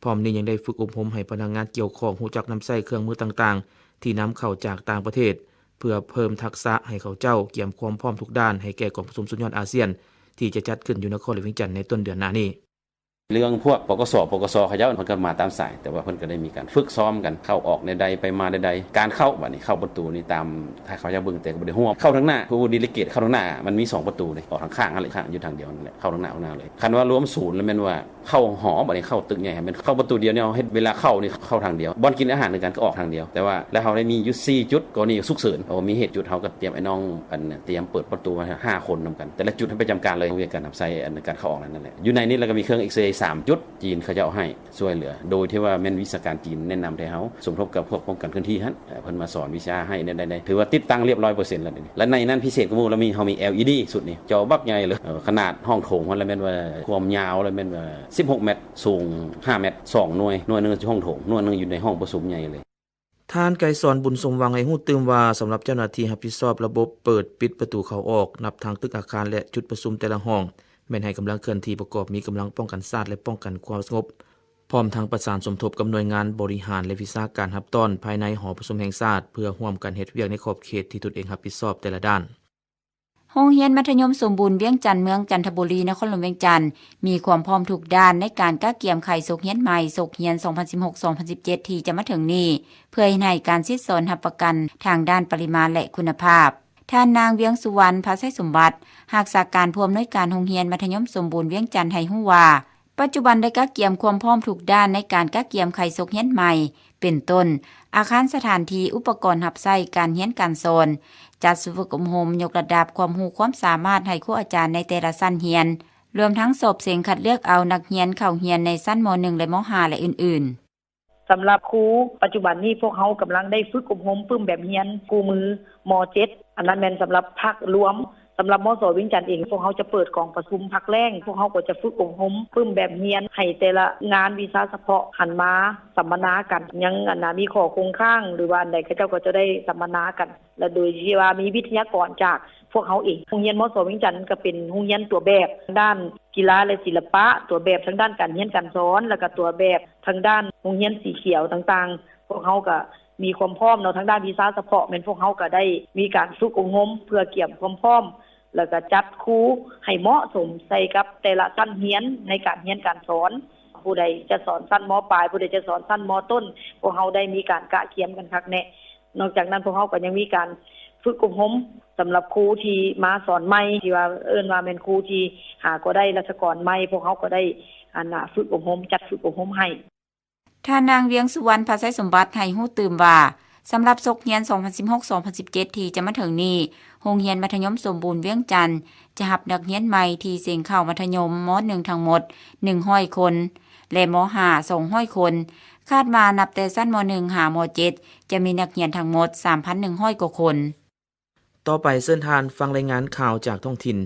ພ້ອມນີ້ຍັງໄດ້ຝຶກອົບຮົມໃຫ້ພະນັກງານກ່ຽວຂ້ອງຮູ້ຈັກນຳໃຊ້ເຄື່ອງມືຕ່າງໆ ທີ່ນຳເຂົ້າຈາກຕ່າງປະເທດ ເພື່ອເພີ່ມທັກສະໃຫ້ເຂົາເຈົ້າກຽມຄວາມພ້ອມທຸກດ້ານໃຫ້ແກ່ກອງປະຊຸມສຸດຍອດອາຊຽນ ທີ່ຈະຈັດຂຶ້ນຢູ່ນະຄອນຫຼວງວຽງຈັນໃນຕົ້ນເດືອນໜ້ານີ້. ເລື່ອງພວກ ປກສ ປກສ ເຂົາເຈົ້າ ເພິ່ນກໍມາຕາມສາຍ, ແຕ່ວ່າເພິ່ນກໍໄດ້ມີການຝຶກຊ້ອມກັນ ເຂົ້າອອກແນວໃດ ໄປມາແນວໃດ, ການເຂົ້າ ບາດນີ້ເຂົ້າປະຕູນີ້ ຕາມ ຖ້າເຂົາເຈົ້າເບິ່ງແຕ່ກໍບໍ່ໄດ້ຮ່ວມ ເຂົ້າທາງໜ້າ ຜູ້ເດລິເກດເຂົ້າທາງໜ້າ ມັນມີສອງປະຕູເດ້ ອອກທາງຂ້າງຫັ້ນແຫຼະ ຂ້າງຢູ່ທາງດຽວນັ້ນແຫຼະ ເຂົ້າທາງໜ້າ ທາງໜ້າເລີຍ. ຄັນວ່າລວມສູນແລ້ວແມ່ນວ່າ ເຂົ້າຫໍ ບາດນີ້ເຂົ້າຕຶກໃຫຍ່ ແມ່ນເຂົ້າປະຕູດຽວນີ້ ເຮົາເຮັດເວລາເຂົ້ານີ້ເຂົ້າທາງດຽວ, ບ່ອນກິນອາຫານຄືກັນກໍອອກທາງດຽວ. ແຕ່ວ່າແລ້ວເຮົາໄດ້ມີຢູ່ສີ່ຈຸດ ກໍນີ້ສຸກເສີນ ເຮົາມີເຫດຈຸດ ເຮົາກໍຕຽມໄອ້ນ້ອງ ອັນ ຕຽມເປີດປະຕູມາຫ້າຄົນນຳກັນ ແຕ່ລະຈຸດໃຫ້ປະຈຳການເລີຍ ວຽກການຮັບໃຊ້ ອັນ ການເຂົ້າອອກນັ້ນແຫຼະ. ຢູ່ໃນນີ້ລະກະມີເຄື່ອງເອັກສະເຣສາມຈຸດ ຈີນເຂົາເຈົ້າໃຫ້ຊ່ວຍເຫຼືອ ໂດຍທີ່ວ່າແມ່ນວິຊາການຈີນແນະນຳແຕ່ເຮົາ ສົມທົບກັບພວກປ້ອງກັນເຄື່ອນທີ່ຫັ້ນ ເພິ່ນມາສອນວິຊາໃຫ້ແນວໃດໆ ຖືວ່າຕິດຕັ້ງລຽບຮ້ອຍເປີເຊັນແລ້ວ. ແລະ ໃນນັ້ນພິເສດກວ່າໝູ່ ລະມີ ເຮົາມີແອລອີດີຊຸດນີ້ ຈໍບັກໃຫຍ່ເລີຍ ຂະໜາດຫ້ອງໂຖງຫັ້ນລະແມ່ນວ່າຄວາມຍາວລະແມ່ນວ່າສິບຫົກແມັດ ສູງຫ້າແມັດ ສອງໜ່ວຍ, ໜ່ວຍໜຶ່ງຢູ່ຫ້ອງໂຖງ ໜ່ວຍໜຶ່ງຢູ່ໃນຫ້ອງປະຊຸມໃຫຍ່ເລີຍ. ທ່ານ ໄກສອນ ບຸນສົມຫວັງ ໃຫ້ຮູ້ຕື່ມວ່າ ສຳລັບເຈົ້າໜ້າທີ່ຮັບຜິດຊອບລະບົບເປີດປິດປະຕູເຂົ້າອອກ ນັບທັງຕຶກອາຄານ ແລະ ຈຸດປະຊຸມແຕ່ລະຫ້ອງ ແມ່ນໃຫ້ກຳລັງເຄື່ອນທີ່ປະກອບມີກຳລັງປ້ອງກັນຊາດ ແລະ ປ້ອງກັນຄວາມສະຫງົບ ພ້ອມທັງປະສານສົມທົບກັບໜ່ວຍງານບໍລິຫານ ແລະ ວິຊາການຮັບຕ້ອນພາຍໃນຫໍປະຊຸມແຫ່ງຊາດ ເພື່ອຮ່ວມກັນເຮັດວຽກໃນຂອບເຂດທີ່ຕົນເອງຮັບຜິດຊອບແຕ່ລະດ້ານ. ໂຮງຮຽນມັດທະຍົມສົມບູນວຽງຈັນ ເມືອງຈັນທະບູລີ ນະຄອນຫຼວງວຽງຈັນ ມີຄວາມພ້ອມທຸກດ້ານໃນການກະກຽມໄຂສົກຮຽນໃໝ່ ສົກຮຽນສອງພັນສິບຫົກ ສອງພັນສິບເຈັດ ທີ່ຈະມາເຖິງນີ້ ເພື່ອເຮັດໃຫ້ການສິດສອນຮັບປະກັນທາງດ້ານປະລິມານ ແລະ ຄຸນນະພາບ. ທ່ານນາງ ວຽງສຸວັນ ພະໄຊສົມບັດ ຮັກສາການຜູ້ອຳນວຍການໂຮງຮຽນມັດທະຍົມສົມບູນວຽງຈັນ ໃຫ້ຮູ້ວ່າ ປັດຈຸບັນໄດ້ກະກຽມຄວາມພ້ອມທຸກດ້ານໃນການກະກຽມໄຂສົກຮຽນໃໝ່ ເປັນຕົ້ນ ອາຄານສະຖານທີ່, ອຸປະກອນຮັບໃຊ້ການຮຽນການສອນ, ຈັດຊຸມຝຶກອົບຮົມຍົກລະດັບຄວາມຮູ້ຄວາມສາມາດໃຫ້ຄູອາຈານໃນແຕ່ລະຊັ້ນຮຽນ, ລວມທັງສອບເສັງຄັດເລືອກເອົານັກຮຽນເຂົ້າຮຽນໃນຊັ້ນ ມໍໜຶ່ງ ແລະ ມໍຫ້າ ແລະ ອື່ນໆ. ສຳລັບຄູປັດຈຸບັນນີ້ ພວກເຮົາກຳລັງໄດ້ຝຶກອົບຮົມປຶ້ມແບບຮຽນຄູ່ມື ມໍເຈັດ ອັນນັ້ນແມ່ນສຳລັບພາກລວມ. ສຳລັບ ມສ ວຽງຈັນເອງ ພວກເຮົາຈະເປີດກອງປະຊຸມພາກແລ້ງ, ພວກເຮົາກໍຈະຝຶກອົບຮົມປຶ້ມແບບຮຽນໃຫ້ແຕ່ລະງານວິຊາສະເພາະ ຫັນມາສຳມະນາກັນ. ຍັງ ອັນນ່າ ມີຂໍ້ຄົງຄ້າງ ຫຼືວ່າອັນໃດ ເຂົາເຈົ້າກໍຈະໄດ້ສຳມະນາກັນ ແລະ ໂດຍທີ່ວ່າມີວິທະຍາກອນຈາກພວກເຮົາເອງ. ໂຮງຮຽນ ມສ ວຽງຈັນ ກໍເປັນໂຮງຮຽນຕົວແບບດ້ານ ກິລາ ແລະ ສິລະປະ, ຕົວແບບທາງດ້ານການຮຽນການສອນ ແລ້ວກໍຕົວແບບທາງດ້ານໂຮງຮຽນສີຂຽວຕ່າງໆ. ພວກເຮົາກໍມີຄວາມພ້ອມເນາະ ທາງດ້ານວິຊາສະເພາະ ແມ່ນພວກເຮົາກໍໄດ້ມີການຝຶກອົບຮົມເພື່ອກຽມຄວາມພ້ອມ ແລ້ວກໍຈັດຄູໃຫ້ເໝາະສົມໃສ່ກັບແຕ່ລະຊັ້ນຮຽນໃນການຮຽນການສອນ. ຜູ້ໃດຈະສອນຊັ້ນ ມ.ປາຍ, ຜູ້ໃດຈະສອນຊັ້ນ ມ.ຕົ້ນ, ພວກເຮົາໄດ້ມີການກະກຽມກັນຄັກແນ່. ນອກຈາກນັ້ນ ພວກເຮົາກໍຍັງມີການຝຶກອົບຮົມສຳລັບຄູທີ່ມາສອນໃໝ່ ທີ່ວ່າເອີ້ນວ່າແມ່ນຄູທີ່ຫາກໍໄດ້ລັດຖະກອນໃໝ່, ພວກເຮົາກໍໄດ້ ອັນນ່າ ຝຶກອົບຮົມ, ຈັດຝຶກອົບຮົມໃຫ້. ທ່ານນາງ ວຽງສຸວັນ ພະໄຊສົມບັດ ໃຫ້ຮູ້ຕື່ມວ່າ ສຳລັບສົກຮຽນສອງພັນສິບຫົກ ສອງພັນສິບເຈັດ ທີ່ຈະມາເຖິງນີ້, ໂຮງຮຽນມັດທະຍົມສົມບູນວຽງຈັນ ຈະຮັບນັກຮຽນໃໝ່ທີ່ເສັງເຂົ້າມັດທະຍົມ ມໍໜຶ່ງ ທັງໝົດ ໜຶ່ງຮ້ອຍຄົນ ແລະ ມໍຫ້າ ສອງຮ້ອຍຄົນ. ຄາດວ່ານັບແຕ່ຊັ້ນ ມໍໜຶ່ງ ຫາ ມໍເຈັດ ຈະມີນັກຮຽນທັງໝົດ ສາມພັນໜຶ່ງຮ້ອຍກວ່າຄົນ. ຕໍ່ໄປເຊີນທ່ານຟັງລາຍງານຂ່າວຈາກທ້ອງຖິ່ນ.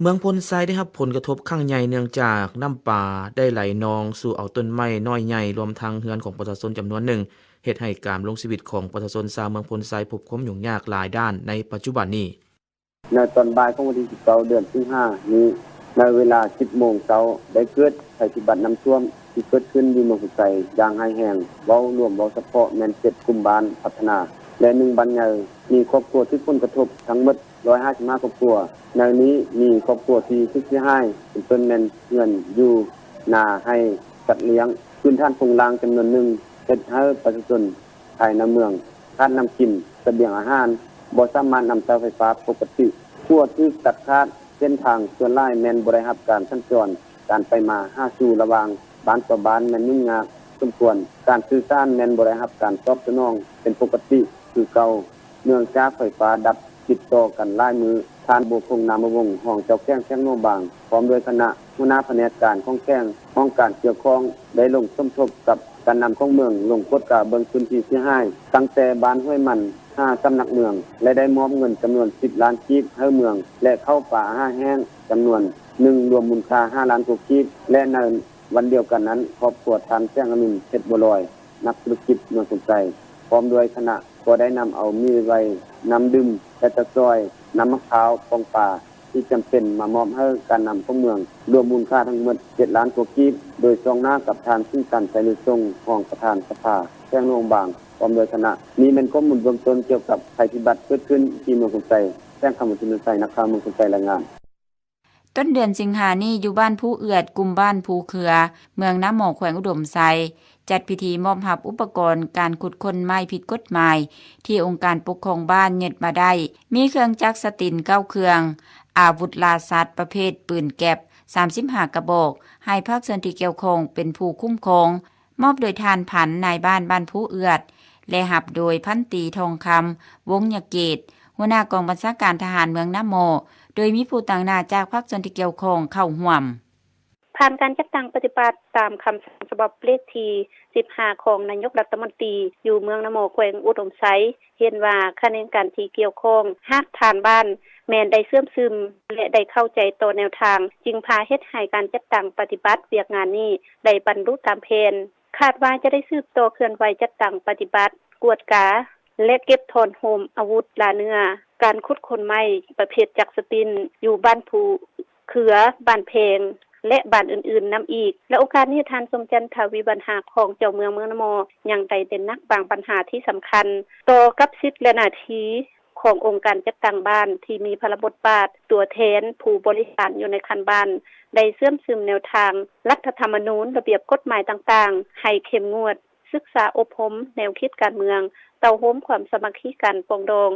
ເມືອງໂພນໄຊໄດ້ຮັບຜົນກະທົບຄັ້ງໃຫຍ່ເນື່ອງຈາກນ້ຳປາໄດ້ໄຫຼນອງສູ່ເອົາຕົ້ນໄມ້ນ້ອຍໃຫຍ່ ລວມທັງເຮືອນຂອງປະຊາຊົນຈຳນວນໜຶ່ງ, ເຮັດໃຫ້ການດຳລົງຊີວິດຂອງປະຊາຊົນຊາວເມືອງໂພນໄຊພົບຄວາມຫຍຸ້ງຍາກຫຼາຍດ້ານໃນປັດຈຸບັນນີ້. ໃນຕອນບ່າຍຂອງວັນທີສິບເກົ້າ ເດືອນສິງຫານີ້, ໃນເວລາ ສິບໂມງເຊົ້າ ໄດ້ເກີດໄພພິບັດນ້ຳຖ້ວມທີ່ເກີດຂຶ້ນຢູ່ເມືອງໂພນໄຊຢ່າງຮ້າຍແຮງ, ເວົ້າລວມ ເວົ້າສະເພາະແມ່ນ ເຈັດ ກຸ່ມບ້ານພັດທະນາ ແລະ ໜຶ່ງ ບ້ານໃຫຍ່, ມີຄອບຄົວຖືກຜົນກະທົບທັງໝົດ ຮ້ອຍຫ້າສິບຫ້າ ຄອບຄົວ. ໃນນີ້ມີຄອບຄົວທີ່ຖືກເສຍຫາຍ ເປັນຕົ້ນແມ່ນເຮືອນຢູ່, ນາ, ໄຮ່, ສັດລ້ຽງ, ພື້ນຖານໂຄງລ່າງຈຳນວນໜຶ່ງ ເຮັດໃຫ້ປະຊາຊົນພາຍໃນເມືອງຂາດນ້ຳກິນ, ສະບຽງອາຫານ, ບໍ່ສາມາດນຳໃຊ້ໄຟຟ້າປົກກະຕິ, ຂົວຖືກຕັດຂາດ, ເສັ້ນທາງສ່ວນຫຼາຍແມ່ນບໍ່ໄດ້ຮັບການສັນຈອນ, ການໄປມາຫາສູ່ລະຫວ່າງບ້ານຕໍ່ບ້ານແມ່ນຫຍຸ້ງຍາກສົມຄວນ, ການສື່ສານແມ່ນບໍ່ໄດ້ຮັບການຕອບສະໜອງເປັນປົກກະຕິຄືເກົ່າ ເນື່ອງຈາກໄຟຟ້າດັບຕິດຕໍ່ກັນຫຼາຍມື້. ທ່ານ ບົວພົງ ນາມະວົງ ຮອງເຈົ້າແຂວງແຂວງຫຼວງບາງ ພ້ອມດ້ວຍຄະນະ, ຫົວໜ້າພະແນກການຂອງແຂວງ, ຫ້ອງການກ່ຽວຂ້ອງ ໄດ້ລົງສົມທົບກັບການນຳຂອງເມືອງ ລົງກວດກາເບິ່ງພື້ນທີ່ເສຍຫາຍ, ຕັ້ງແຕ່ບ້ານຫ້ວຍໝັ່ນ ຫາສຳນັກເມືອງ ແລະ ໄດ້ມອບເງິນຈຳນວນ ສິບລ້ານກີບ ໃຫ້ເມືອງ ແລະ ເຂົ້າປາອາຫານແຫ້ງຈຳນວນໜຶ່ງ ລວມມູນຄ່າ ຫ້າລ້ານກວ່າກີບ ແລະ ໃນ ວັນດຽວກັນນັ້ນ, ຄອບຄົວທ່ານ ແສງອະລຸນ ເພັດບົວລອຍ ນັກທຸລະກິດເມືອງໂພນໄຊ ພ້ອມດ້ວຍຄະນະ ກໍໄດ້ນຳເອົາໝີ່ໄວ, ນ້ຳດື່ມ, ແປ້ນຕາຊອຍ, ນ້ຳໝາກພ້າວ, ປ່ອງປາທີ່ຈຳເປັນ ມາມອບໃຫ້ການນຳຂອງເມືອງ, ລວມມູນຄ່າທັງໝົດ ເຈັດລ້ານກວ່າກີບ, ໂດຍຊ່ອງໜ້າກັບທ່ານ ສິງຈັນ ໄຊລືສົງ ຮອງປະທານສະພາແຂວງຫຼວງບາງ ພ້ອມດ້ວຍຄະນະ. ນີ້ແມ່ນຂໍ້ມູນເບື້ອງຕົ້ນກ່ຽວກັບໄພພິບັດເກີດຂຶ້ນທີ່ເມືອງໂພນໄຊ. ແສງຄຳ ວັນທິນນະໄຊ ນັກຂ່າວເມືອງໂພນໄຊ ລາຍງານ. ຕົ້ນເດືອນສິງຫານີ້ ຢູ່ບ້ານພູເອືອດ, ກຸ່ມບ້ານພູເຄືອ, ເມືອງນາໝໍ, ແຂວງອຸດົມໄຊ, ຈັດພິທີມອບຮັບອຸປະກອນການຂຸດຄົ້ນໄມ້ຜິດກົດໝາຍ ທີ່ອົງການປົກຄອງບ້ານຍຶດມາໄດ້, ມີເຄື່ອງຈັກສະຕິນເກົ້າເຄື່ອງ, ອາວຸດລ່າສັດປະເພດປືນແກັບ ສາມສິບຫ້າກະບອກ ໃຫ້ພາກສ່ວນທີ່ກ່ຽວຂ້ອງເປັນຜູ້ຄຸ້ມຄອງ. ມອບໂດຍທ່ານ ພັນ ນາຍບ້ານບ້ານພູເອືອດ ແລະ ຮັບໂດຍພັນຕີ ທອງຄຳ ວົງຍະເກດ ຫົວໜ້າກອງບັນຊາການທະຫານເມືອງນາໝໍ, ໂດຍມີຜູ້ຕາງໜ້າຈາກພາກສ່ວນທີ່ກ່ຽວຂ້ອງເຂົ້າຮ່ວມ. ຜ່ານການຈັດຕັ້ງປະຕິບັດຕາມຄຳສັ່ງສະບັບເລກທີສິບຫ້າ ຂອງນາຍົກລັດຖະມົນຕີ ຢູ່ເມືອງນາໝໍ ແຂວງອຸດົມໄຊ, ເຫັນວ່າຂະແໜງການທີ່ກ່ຽວຂ້ອງ, ຮາກຖານບ້ານ ແມ່ນໄດ້ເຊື່ອມຊຶມ ແລະ ໄດ້ເຂົ້າໃຈຕໍ່ແນວທາງ, ຈຶ່ງພາເຮັດໃຫ້ການຈັດຕັ້ງປະຕິບັດວຽກງານນີ້ໄດ້ບັນລຸຕາມແຜນ. ຄາດວ່າຈະໄດ້ສືບຕໍ່ເຄື່ອນໄຫວຈັດຕັ້ງປະຕິບັດ, ກວດກາ ແລະ ເກັບຖອນໂຮມອາວຸດລ່າເນື້ອ, ການຂຸດຄົ້ນໄມ້ປະເພດຈັກສະຕິນ ຢູ່ບ້ານພູເຄືອ, ບ້ານແພງ, ແລະ ບ້ານອື່ນໆນຳອີກ. ແລະ ໂອກາດນີ້ ທ່ານ ສົມຈັນ ທະວີວັນ ຮາກຂອງເຈົ້າເມືອງເມືອງນາໝໍ້ ຍັງໄດ້ເນັ້ນໜັກບາງບັນຫາທີ່ສຳຄັນ ຕໍ່ກັບສິດ ແລະ ໜ້າທີ່ຂອງອົງການຈັດຕັ້ງບ້ານ ທີ່ມີພາລະບົດບາດຕົວແທນຜູ້ບໍລິຫານຢູ່ໃນຂັ້ນບ້ານ ໄດ້ເຊື່ອມຊຶມແນວທາງລັດຖະທຳມະນູນ, ລະບຽບກົດໝາຍຕ່າງໆ ໃຫ້ເຂັ້ມງວດ, ສຶກສາອົບຮົມແນວຄິດການເມືອງ, ເຕົ້າໂຮມຄວາມສາມັກຄີການປອງດອງ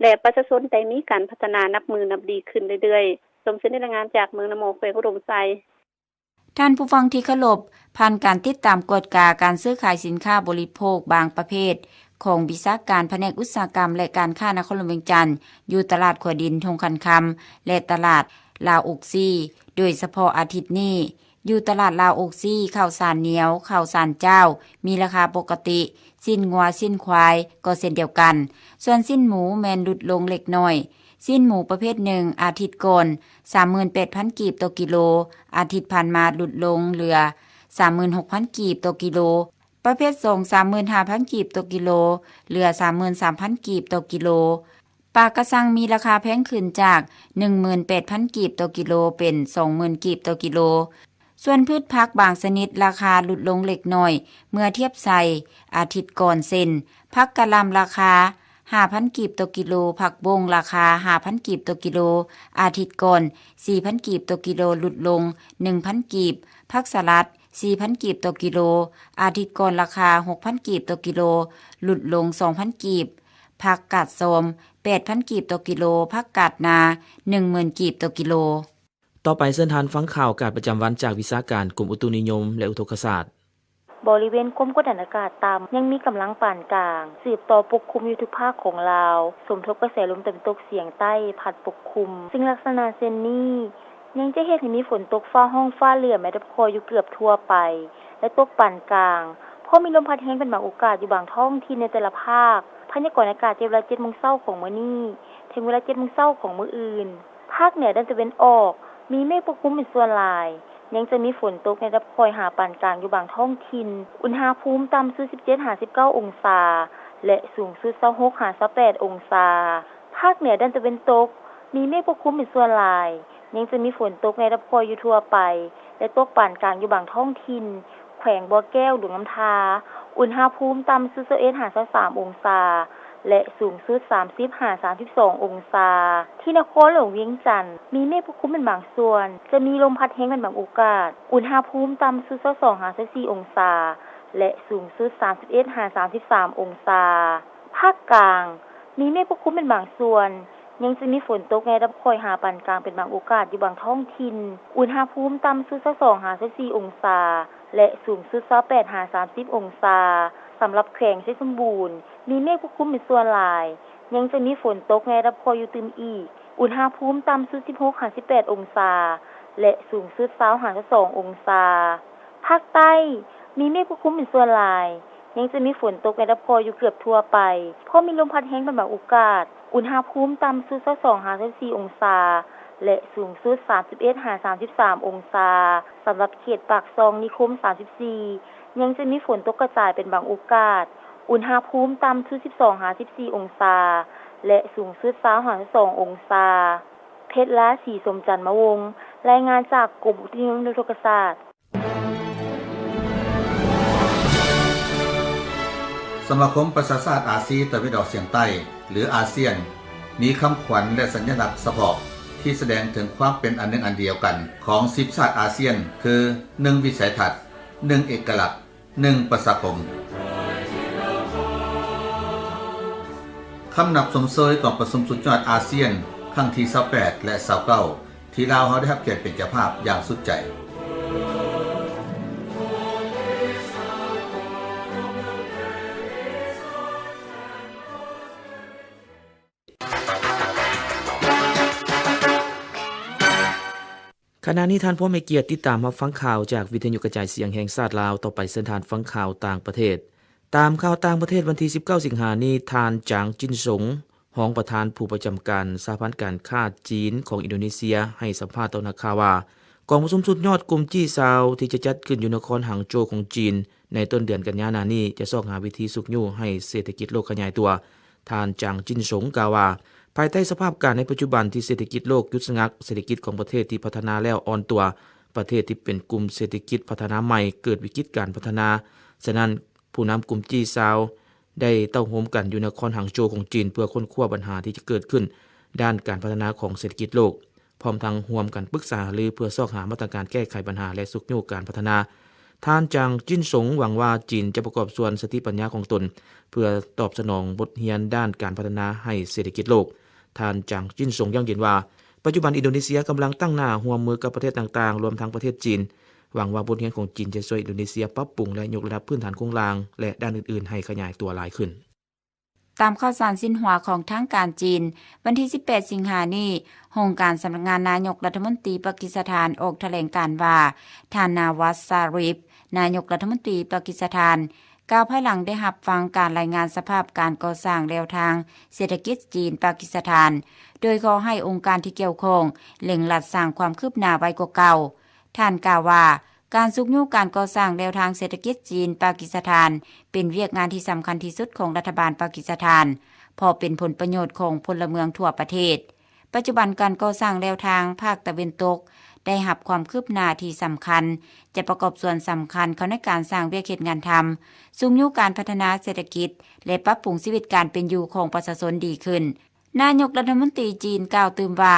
ແລະ ປະຊາຊົນໄດ້ມີການພັດທະນານັບມື້ນັບດີຂຶ້ນເລື້ອຍໆ. ສົມສິນ ລາຍງານຈາກເມືອງນາໝໍ້ ແຂວງອຸດົມໄຊ. ທ່ານຜູ້ຟັງທີ່ເຄົາລົບ, ຜ່ານການຕິດຕາມກວດກາການຊື້ຂາຍສິນຄ້າບໍລິໂພກບາງປະເພດຂອງວິຊາການພະແນກອຸດສາຫະກຳ ແລະ ການຄ້ານະຄອນຫຼວງວຽງຈັນ ຢູ່ຕະຫຼາດຂົວດິນທົ່ງຂັນຄຳ ແລະ ຕະຫຼາດລາວອົກຊີ ໂດຍສະເພາະອາທິດນີ້ ຢູ່ຕະຫຼາດລາວອົກຊີ ເຂົ້າສານໜຽວ, ເຂົ້າສານຈ້າວ ມີລາຄາປົກກະຕິ, ຊີ້ນງົວ, ຊີ້ນຄວາຍ ກໍເຊັ່ນດຽວກັນ, ສ່ວນຊີ້ນໝູແມ່ນຫຼຸດລົງເລັກນ້ອຍ. ຊີ້ນໝູປະເພດໜຶ່ງ ອາທິດກ່ອນ ສາມໝື່ນແປດພັນກີບຕໍ່ກິໂລ, ອາທິດຜ່ານມາຫຼຸດລົງເຫຼືອ ສາມໝື່ນຫົກພັນກີບຕໍ່ກິໂລ, ປະເພດສອງ ສາມໝື່ນຫ້າພັນກີບຕໍ່ກິໂລ, ເຫຼືອ ສາມໝື່ນສາມພັນກີບຕໍ່ກິໂລ. ປາກະຊັງມີລາຄາແພງຂຶ້ນຈາກ ໜຶ່ງໝື່ນແປດພັນກີບຕໍ່ກິໂລ ເປັນ ສອງໝື່ນກີບຕໍ່ກິໂລ. ສ່ວນພືດຜັກບາງຊະນິດລາຄາຫຼຸດລົງເລັກນ້ອຍເມື່ອທຽບໃສ່ ອາທິດກ່ອນ ເຊັ່ນ ຜັກກະຫຼ່ຳລາຄາ ຫ້າພັນກີບຕໍ່ກິໂລ, ຜັກບົ້ງລາຄາ ຫ້າພັນກີບຕໍ່ກິໂລ, ອາທິດກ່ອນ ສີ່ພັນກີບຕໍ່ກິໂລ ຫຼຸດລົງ ໜຶ່ງພັນກີບ, ຜັກສະຫຼັດ ສີ່ພັນກີບຕໍ່ກິໂລ, ອາທິດກ່ອນລາຄາ ຫົກພັນກີບຕໍ່ກິໂລ ຫຼຸດລົງ ສອງພັນກີບ, ຜັກກາດຊອມ ແປດພັນກີບຕໍ່ກິໂລ, ຜັກກາດນາ ໜຶ່ງໝື່ນກີບຕໍ່ກິໂລ. ຕໍ່ໄປເຊີນທ່ານຟັງຂ່າວອາກາດປະຈຳວັນຈາກວິຊາການກົມອຸຕຸນິຍົມ ແລະ ອຸທົກກະສາດ. ບໍລິເວນຄວາມກົດດັນອາກາດຕ່ຳຍັງມີກຳລັງປານກາງ ສືບຕໍ່ປົກຄຸມຢູ່ທຸກພາກຂອງລາວ, ສົມທົບກະແສລົມຕາເວັນຕົກສຽງໃຕ້ພັດປົກຄຸມ, ຊຶ່ງລັກສະນະເຊັ່ນນີ້ຍັງຈະເຮັດໃຫ້ມີຝົນຕົກຟ້າຮ້ອງຟ້າເຫຼື້ອມ ແລະ ດັບຄ່ອຍຢູ່ເກືອບທົ່ວໄປ ແລະ ຕົກປານກາງ, ພ້ອມມີລົມພັດແຮງເປັນບາງໂອກາດຢູ່ບາງທ້ອງຖິ່ນໃນແຕ່ລະພາກ. ພະຍາກອນອາກາດເຈັດເວລາ ເຈັດໂມງເຊົ້າຂອງມື້ນີ້ ເຖິງເວລາ ເຈັດໂມງເຊົ້າຂອງມື້ອື່ນ. ພາກເໜືອດ້ານຕາເວັນອອກ ມີເມກປົກຄຸມເປັນສ່ວນຫຼາຍ, ຍັງຈະມີຝົນຕົກໃນລະດັບຄ່ອຍຫາປານກາງຢູ່ບາງທ້ອງຖິ່ນ. ອຸນຫະພູມຕ່ຳສຸດ ສິບເຈັດຫາສິບເກົ້າອົງສາ ແລະ ສູງສຸດ ຊາວຫົກຫາຊາວແປດອົງສາ. ພາກເໜືອດ້ານຕາເວັນຕົກ ມີເມກປົກຄຸມເປັນສ່ວນຫຼາຍ, ຍັງຈະມີຝົນຕົກໃນລະດັບຄ່ອຍຢູ່ທົ່ວໄປ ແລະ ຕົກປານກາງຢູ່ບາງທ້ອງຖິ່ນ. ແຂວງບໍ່ແກ້ວ, ຫຼວງນ້ຳທາ ອຸນຫະພູມຕ່ຳສຸດ ຊາວເອັດຫາຊາວສາມອົງສາ ແລະ ສູງສຸດ ສາມສິບຫາສາມສິບສອງອົງສາ. ທີ່ນະຄອນຫຼວງວຽງຈັນ ມີເມກປົກຄຸມເປັນບາງສ່ວນ, ຈະມີລົມພັດແຮງເປັນບາງໂອກາດ, ອຸນຫະພູມຕ່ຳສຸດ ຊາວສອງຫາຊາວສີ່ອົງສາ ແລະ ສູງສຸດ ສາມສິບເອັດຫາສາມສິບສາມອົງສາ. ພາກກາງ ມີເມກປົກຄຸມເປັນບາງສ່ວນ, ຍັງຈະມີຝົນຕົກໃນລະດັບຄ່ອຍຫາປານກາງເປັນບາງໂອກາດຢູ່ບາງທ້ອງຖິ່ນ. ອຸນຫະພູມຕ່ຳສຸດ ຊາວສອງຫາຊາວສີ່ອົງສາ ແລະ ສູງສຸດ ຊາວແປດຫາສາມສິບອົງສາ. ສຳລັບແຂວງໄຊສົມບູນ ມີເມກປົກຄຸມເປັນສ່ວນຫຼາຍ, ຍັງຈະມີຝົນຕົກໃນລະດັບຄ່ອຍຢູ່ຕື່ມອີກ. ອຸນຫະພູມຕ່ຳສຸດ ສິບຫົກຫາສິບແປດອົງສາ ແລະ ສູງສຸດ ຊາວຫາຊາວສອງອົງສາ. ພາກໃຕ້ ມີເມກປົກຄຸມເປັນສ່ວນຫຼາຍ, ຍັງຈະມີຝົນຕົກໃນລະດັບຄ່ອຍຢູ່ເກືອບທົ່ວໄປ, ພ້ອມມີລົມພັດແຮງເປັນບາງໂອກາດ. ອຸນຫະພູມຕ່ຳສຸດ ຊາວສອງຫາຊາວສີ່ອົງສາ ແລະ ສູງສຸດ ສາມສິບເອັດຫາສາມສິບສາມອົງສາ. ສຳລັບເຂດປາກຊ່ອງນິຄົມ ສາມສິບສີ່ ຍັງຈະມີຝົນຕົກກະຈາຍເປັນບາງໂອກາດ. ອຸນຫະພູມຕ່ຳສຸດ ສິບສອງຫາສິບສີ່ອົງສາ ແລະ ສູງສຸດ ຊາວຫາຊາວສອງອົງສາ. ເພັດລາ ສີສົມຈັນມະວົງ ລາຍງານຈາກກົມອຸຕຸນິຍົມ ແລະ ອຸທົກກະສາດ. ສະມາຄົມປະຊາຊາດອາຊີຕາເວັນອອກສຽງໃຕ້ ຫຼື ອາຊຽນ ມີຄຳຂວັນ ແລະ ສັນຍະລັກສະເພາະທີ່ສະແດງເຖິງຄວາມເປັນອັນໜຶ່ງອັນດຽວກັນຂອງສິບຊາດອາຊຽນ ຄື ໜຶ່ງ ວິໄສທັດ, ໜຶ່ງ ເອກະລັກ, ໜຶ່ງ ປະຊາຄົມ. ຄຳນັບຊົມເຊີຍກອງປະຊຸມສຸດຍອດອາຊຽນຄັ້ງທີຊາວແປດ ແລະ ຊາວເກົ້າ ທີ່ລາວເຮົາໄດ້ຮັບກຽດເປັນເຈົ້າພາບຢ່າງສຸດໃຈ. ຂະນະນີ້ທ່ານພ້ອມໃຫ້ກຽດຕິດຕາມຮັບຟັງຂ່າວຈາກວິທະຍຸກະຈາຍສຽງແຫ່ງຊາດລາວ. ຕໍ່ໄປເຊີນທ່ານຟັງຂ່າວຕ່າງປະເທດ. ຕາມຂ່າວຕ່າງປະເທດ ວັນທີສິບເກົ້າ ສິງຫານີ້ ທ່ານ ຈາງ ຈິນສົງ ຮອງປະທານຜູ້ປະຈຳການສະຫະພັນການຄ້າຈີນຂອງອິນໂດເນເຊຍ ໃຫ້ສຳພາດຕໍ່ນັກຂ່າວວ່າ ກອງປະຊຸມສຸດຍອດກຸ່ມ ຈີຊາວ ທີ່ຈະຈັດຂຶ້ນຢູ່ນະຄອນຫາງໂຈຂອງຈີນໃນຕົ້ນເດືອນກັນຍາໜ້ານີ້ ຈະຊອກຫາວິທີຊຸກຍູ້ໃຫ້ເສດຖະກິດໂລກຂະຫຍາຍຕົວ. ທ່ານ ຈາງ ຈິນສົງ ກ່າວວ່າ ພາຍໃຕ້ສະພາບການໃນປັດຈຸບັນທີ່ເສດຖະກິດໂລກຢຸດຊະງັກ, ເສດຖະກິດຂອງປະເທດທີ່ພັດທະນາແລ້ວອ່ອນຕົວ, ປະເທດທີ່ເປັນກຸ່ມເສດຖະກິດພັດທະນາໃໝ່ເກີດວິກິດການພັດທະນາ. ສະນັ້ນ, ຜູ້ນຳກຸ່ມ ຈີຊາວ ໄດ້ເຕົ້າໂຮມກັນຢູ່ນະຄອນຫາງໂຈວຂອງຈີນ ເພື່ອຄົ້ນຄວ້າບັນຫາທີ່ຈະເກີດຂຶ້ນດ້ານການພັດທະນາຂອງເສດຖະກິດໂລກ, ພ້ອມທັງຮ່ວມກັນປຶກສາຫາລືເພື່ອຊອກຫາມາດຕະການແກ້ໄຂບັນຫາ ແລະ ຊຸກຍູ້ການພັດທະນາ. ທ່ານ ຈາງ ຈິນສົງ ຫວັງວ່າຈີນຈະປະກອບສ່ວນສະຕິປັນຍາຂອງຕົນ ເພື່ອຕອບສະໜອງບົດຮຽນດ້ານການພັດທະນາໃຫ້ເສດຖະກິດໂລກ. ທ່ານ ຈາງ ຈິນສົງ ຢັ້ງຢືນວ່າ ປັດຈຸບັນອິນໂດເນເຊຍກຳລັງຕັ້ງໜ້າຮ່ວມມືກັບປະເທດຕ່າງໆ ລວມທັງປະເທດຈີນ. ຫວັງວ່າບົດຮຽນຂອງຈີນຈະຊ່ວຍອິນໂດເນເຊຍປັບປຸງ ແລະ ຍົກລະດັບພື້ນຖານໂຄງລ່າງ ແລະ ດ້ານອື່ນໆໃຫ້ຂະຫຍາຍຕົວຫຼາຍຂຶ້ນ. ຕາມຂ່າວສານຊິນຫົວຂອງທາງການຈີນ, ວັນທີສິບແປດ ສິງຫານີ້, ຫ້ອງການສຳນັກງານນາຍົກລັດຖະມົນຕີປາກິສຖານອອກຖະແຫຼງການວ່າ, ທ່ານ ນາວັດ ຊາຣິຟ ນາຍົກລັດຖະມົນຕີປາກິສຖານ ກ່າວພາຍຫຼັງໄດ້ຮັບຟັງການລາຍງານສະພາບການກໍ່ສ້າງແລວທາງເສດຖະກິດຈີນ-ປາກິສຖານ, ໂດຍຂໍໃຫ້ອົງການທີ່ກ່ຽວຂ້ອງເລັ່ງລັດສ້າງຄວາມຄືບໜ້າໄວກວ່າເກົ່າ. ທ່ານກ່າວວ່າ, ການຊຸກຍູ້ການກໍ່ສ້າງແລວທາງເສດຖະກິດຈີນ-ປາກິສຖານ ເປັນວຽກງານທີ່ສຳຄັນທີ່ສຸດຂອງລັດຖະບານປາກິສຖານ, ເພາະເປັນຜົນປະໂຫຍດຂອງພົນລະເມືອງທົ່ວປະເທດ. ປັດຈຸບັນການກໍ່ສ້າງແລວທາງພາກຕາເວັນຕົກໄດ້ຮັບຄວາມຄືບໜ້າທີ່ສຳຄັນ, ຈະປະກອບສ່ວນສຳຄັນເຂົ້າໃນການສ້າງວຽກເຮັດງານທຳ, ຊຸກຍູ້ການພັດທະນາເສດຖະກິດ ແລະ ປັບປຸງຊີວິດການເປັນຢູ່ຂອງປະຊາຊົນດີຂຶ້ນ. ນາຍົກລັດຖະມົນຕີຈີນກ່າວຕື່ມວ່າ,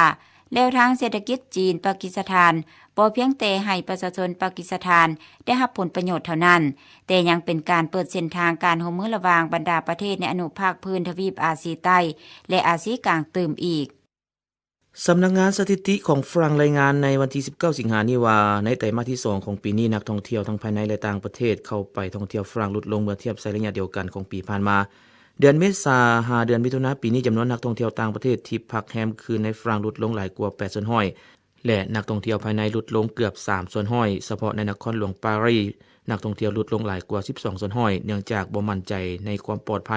ແລວທາງເສດຖະກິດຈີນ-ປາກິສຖານ ບໍ່ພຽງແຕ່ໃຫ້ປະຊາຊົນປາກິສຖານໄດ້ຮັບຜົນປະໂຫຍດເທົ່ານັ້ນ, ແຕ່ຍັງເປັນການເປີດເສັ້ນທາງການຮ່ວມມືລະຫວ່າງບັນດາປະເທດໃນອະນຸພາກພື້ນທະວີບອາຊີໃຕ້ ແລະ ອາຊີກາງຕື່ມອີກ. ສຳນັກງານສະຖິຕິຂອງຝຣັ່ງລາຍງານໃນວັນທີສິບເກົ້າ ສິງຫານີ້ວ່າ, ໃນໄຕມາດທີສອງຂອງປີນີ້, ນັກທ່ອງທ່ຽວທັງພາຍໃນ ແລະ ຕ່າງປະເທດເຂົ້າໄປທ່ອງທ່ຽວຝຣັ່ງຫຼຸດລົງເມື່ອທຽບໃສ່ໄລຍະດຽວກັນຂອງປີຜ່ານມາ. ເດືອນເມສາຫາເດືອນມິຖຸນາປີນີ້, ຈຳນວນນັກທ່ອງທ່ຽວຕ່າງປະເທດທີ່ພັກແຮມຄືນໃນຝຣັ່ງຫຼຸດລົງຫຼາຍກວ່າແປດສ່ວນຮ້ອຍ ແລະ ນັກທ່ອງທ່ຽວພາຍໃນຫຼຸດລົງເກືອບສາມສ່ວນຮ້ອຍ. ສະເພາະໃນນະຄອນຫຼວງປາຣີ, ນັກທ່ອງທ່ຽວຫຼຸດລົງຫຼາຍກວ່າສິບສອງສ່ວນຮ້ອຍ ເນື່ອງຈາກບໍ່ໝັ້ນໃຈໃນຄວາມປອດໄພ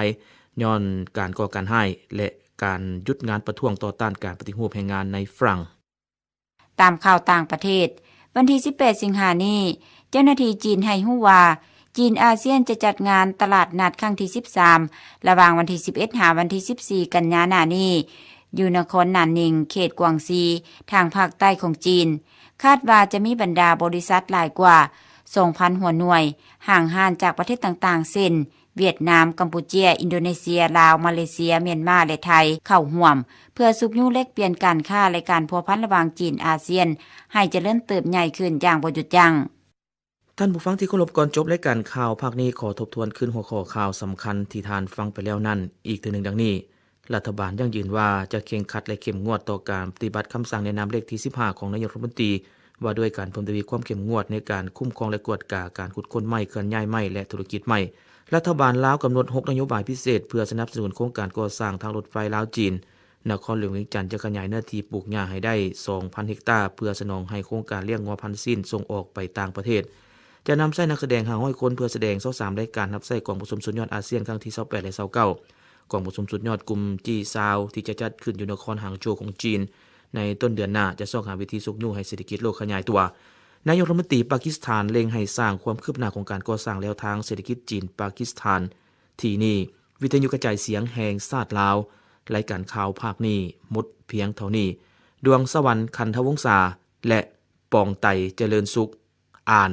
ຍ້ອນການກໍ່ການຮ້າຍ ແລະ ການຢຸດງານປະທ້ວງຕໍ່ຕ້ານການປະຕິຮູບແຮງງານໃນຝຣັ່ງ. ຕາມຂ່າວຕ່າງປະເທດ, ວັນທີສິບແປດ ສິງຫານີ້, ເຈົ້າໜ້າທີ່ຈີນໃຫ້ຮູ້ວ່າ, ຈີນອາຊຽນຈະຈັດງານຕະຫຼາດນັດຄັ້ງທີສິບສາມ ລະຫວ່າງວັນທີສິບເອັດ ຫາວັນທີສິບສີ່ ກັນຍາໜ້ານີ້ ຢູ່ນະຄອນໜານນິງ, ເຂດກວາງຊີ, ທາງພາກໃຕ້ຂອງຈີນ. ຄາດວ່າຈະມີບັນດາບໍລິສັດຫຼາຍກວ່າສອງພັນຫົວໜ່ວຍ, ຫ້າງຮ້ານຈາກປະເທດຕ່າງໆ ເຊັ່ນ ຫວຽດນາມ, ກຳປູເຈຍ, ອິນໂດເນເຊຍ, ລາວ, ມາເລເຊຍ, ມຽນມາ ແລະ ໄທ ເຂົ້າຮ່ວມ ເພື່ອຊຸກຍູ້ແລກປ່ຽນການຄ້າ ແລະ ການພົວພັນລະຫວ່າງຈີນອາຊຽນ ໃຫ້ຈະເລີນເຕີບໃຫຍ່ຂຶ້ນຢ່າງບໍ່ຢຸດຢັ້ງ. ທ່ານຜູ້ຟັງທີ່ເຄົາລົບ, ກ່ອນຈົບລາຍການຂ່າວພາກນີ້, ຂໍທົບທວນຄືນຫົວຂໍ້ຂ່າວສຳຄັນທີ່ທ່ານຟັງໄປແລ້ວນັ້ນອີກເທື່ອໜຶ່ງ ດັ່ງນີ້. ລັດຖະບານຢັ້ງຢືນວ່າຈະເຄັ່ງຄັດ ແລະ ເຂັ້ມງວດຕໍ່ການປະຕິບັດຄຳສັ່ງແນະນຳເລກທີສິບຫ້າ ຂອງນາຍົກລັດຖະມົນຕີ ວ່າດ້ວຍການເພີ່ມທະວີຄວາມເຂັ້ມງວດໃນການຄຸ້ມຄອງ ແລະ ກວດກາການຂຸດຄົ້ນໄມ້, ເຄື່ອນຍ້າຍໄມ້ ແລະ ທຸລະກິດໄມ້. ລັດຖະບານລາວກຳນົດຫົກນະໂຍບາຍພິເສດ ເພື່ອສະໜັບສະໜູນໂຄງການກໍ່ສ້າງທາງລົດໄຟລາວ-ຈີນ. ນະຄອນຫຼວງວຽງຈັນຈະຂະຫຍາຍເນື້ອທີ່ປູກຫຍ້າໃຫ້ໄດ້ສອງພັນເຮັກຕາ ເພື່ອສະໜອງໃຫ້ໂຄງການລ້ຽງງົວພັນຊີ້ນສົ່ງອອກໄປຕ່າງປະເທດ. ຈະນຳໃຊ້ນັກສະແດງຫ້າຮ້ອຍຄົນ ເພື່ອສະແດງຊາວສາມລາຍການຮັບໃຊ້ກອງປະຊຸມສຸດຍອດອາຊຽນຄັ້ງທີຊາວແປດ ແລະ ຊາວເກົ້າ. ກອງປະຊຸມສຸດຍອດກຸ່ມ ຈີຊາວ ທີ່ຈະຈັດຂຶ້ນຢູ່ນະຄອນຫາງໂຈວຂອງຈີນໃນຕົ້ນເດືອນໜ້າ ຈະຊອກຫາວິທີຊຸກຍູ້ໃຫ້ເສດຖະກິດໂລກຂະຫຍາຍຕົວ. ນາຍົກລັດຖະມົນຕີປາກິສຖານເລັ່ງໃຫ້ສ້າງຄວາມຄືບໜ້າຂອງການກໍ່ສ້າງແລວທາງເສດຖະກິດຈີນ-ປາກິສຖານ. ທີ່ນີ້, ວິທະຍຸກະຈາຍສຽງແຫ່ງຊາດລາວ, ລາຍການຂ່າວພາກນີ້ໝົດພຽງເທົ່ານີ້. ດວງສະຫວັນ ຂັນທະວົງສາ ແລະ ປອງໄຕ ຈະເລີນສຸກ ອ່ານ.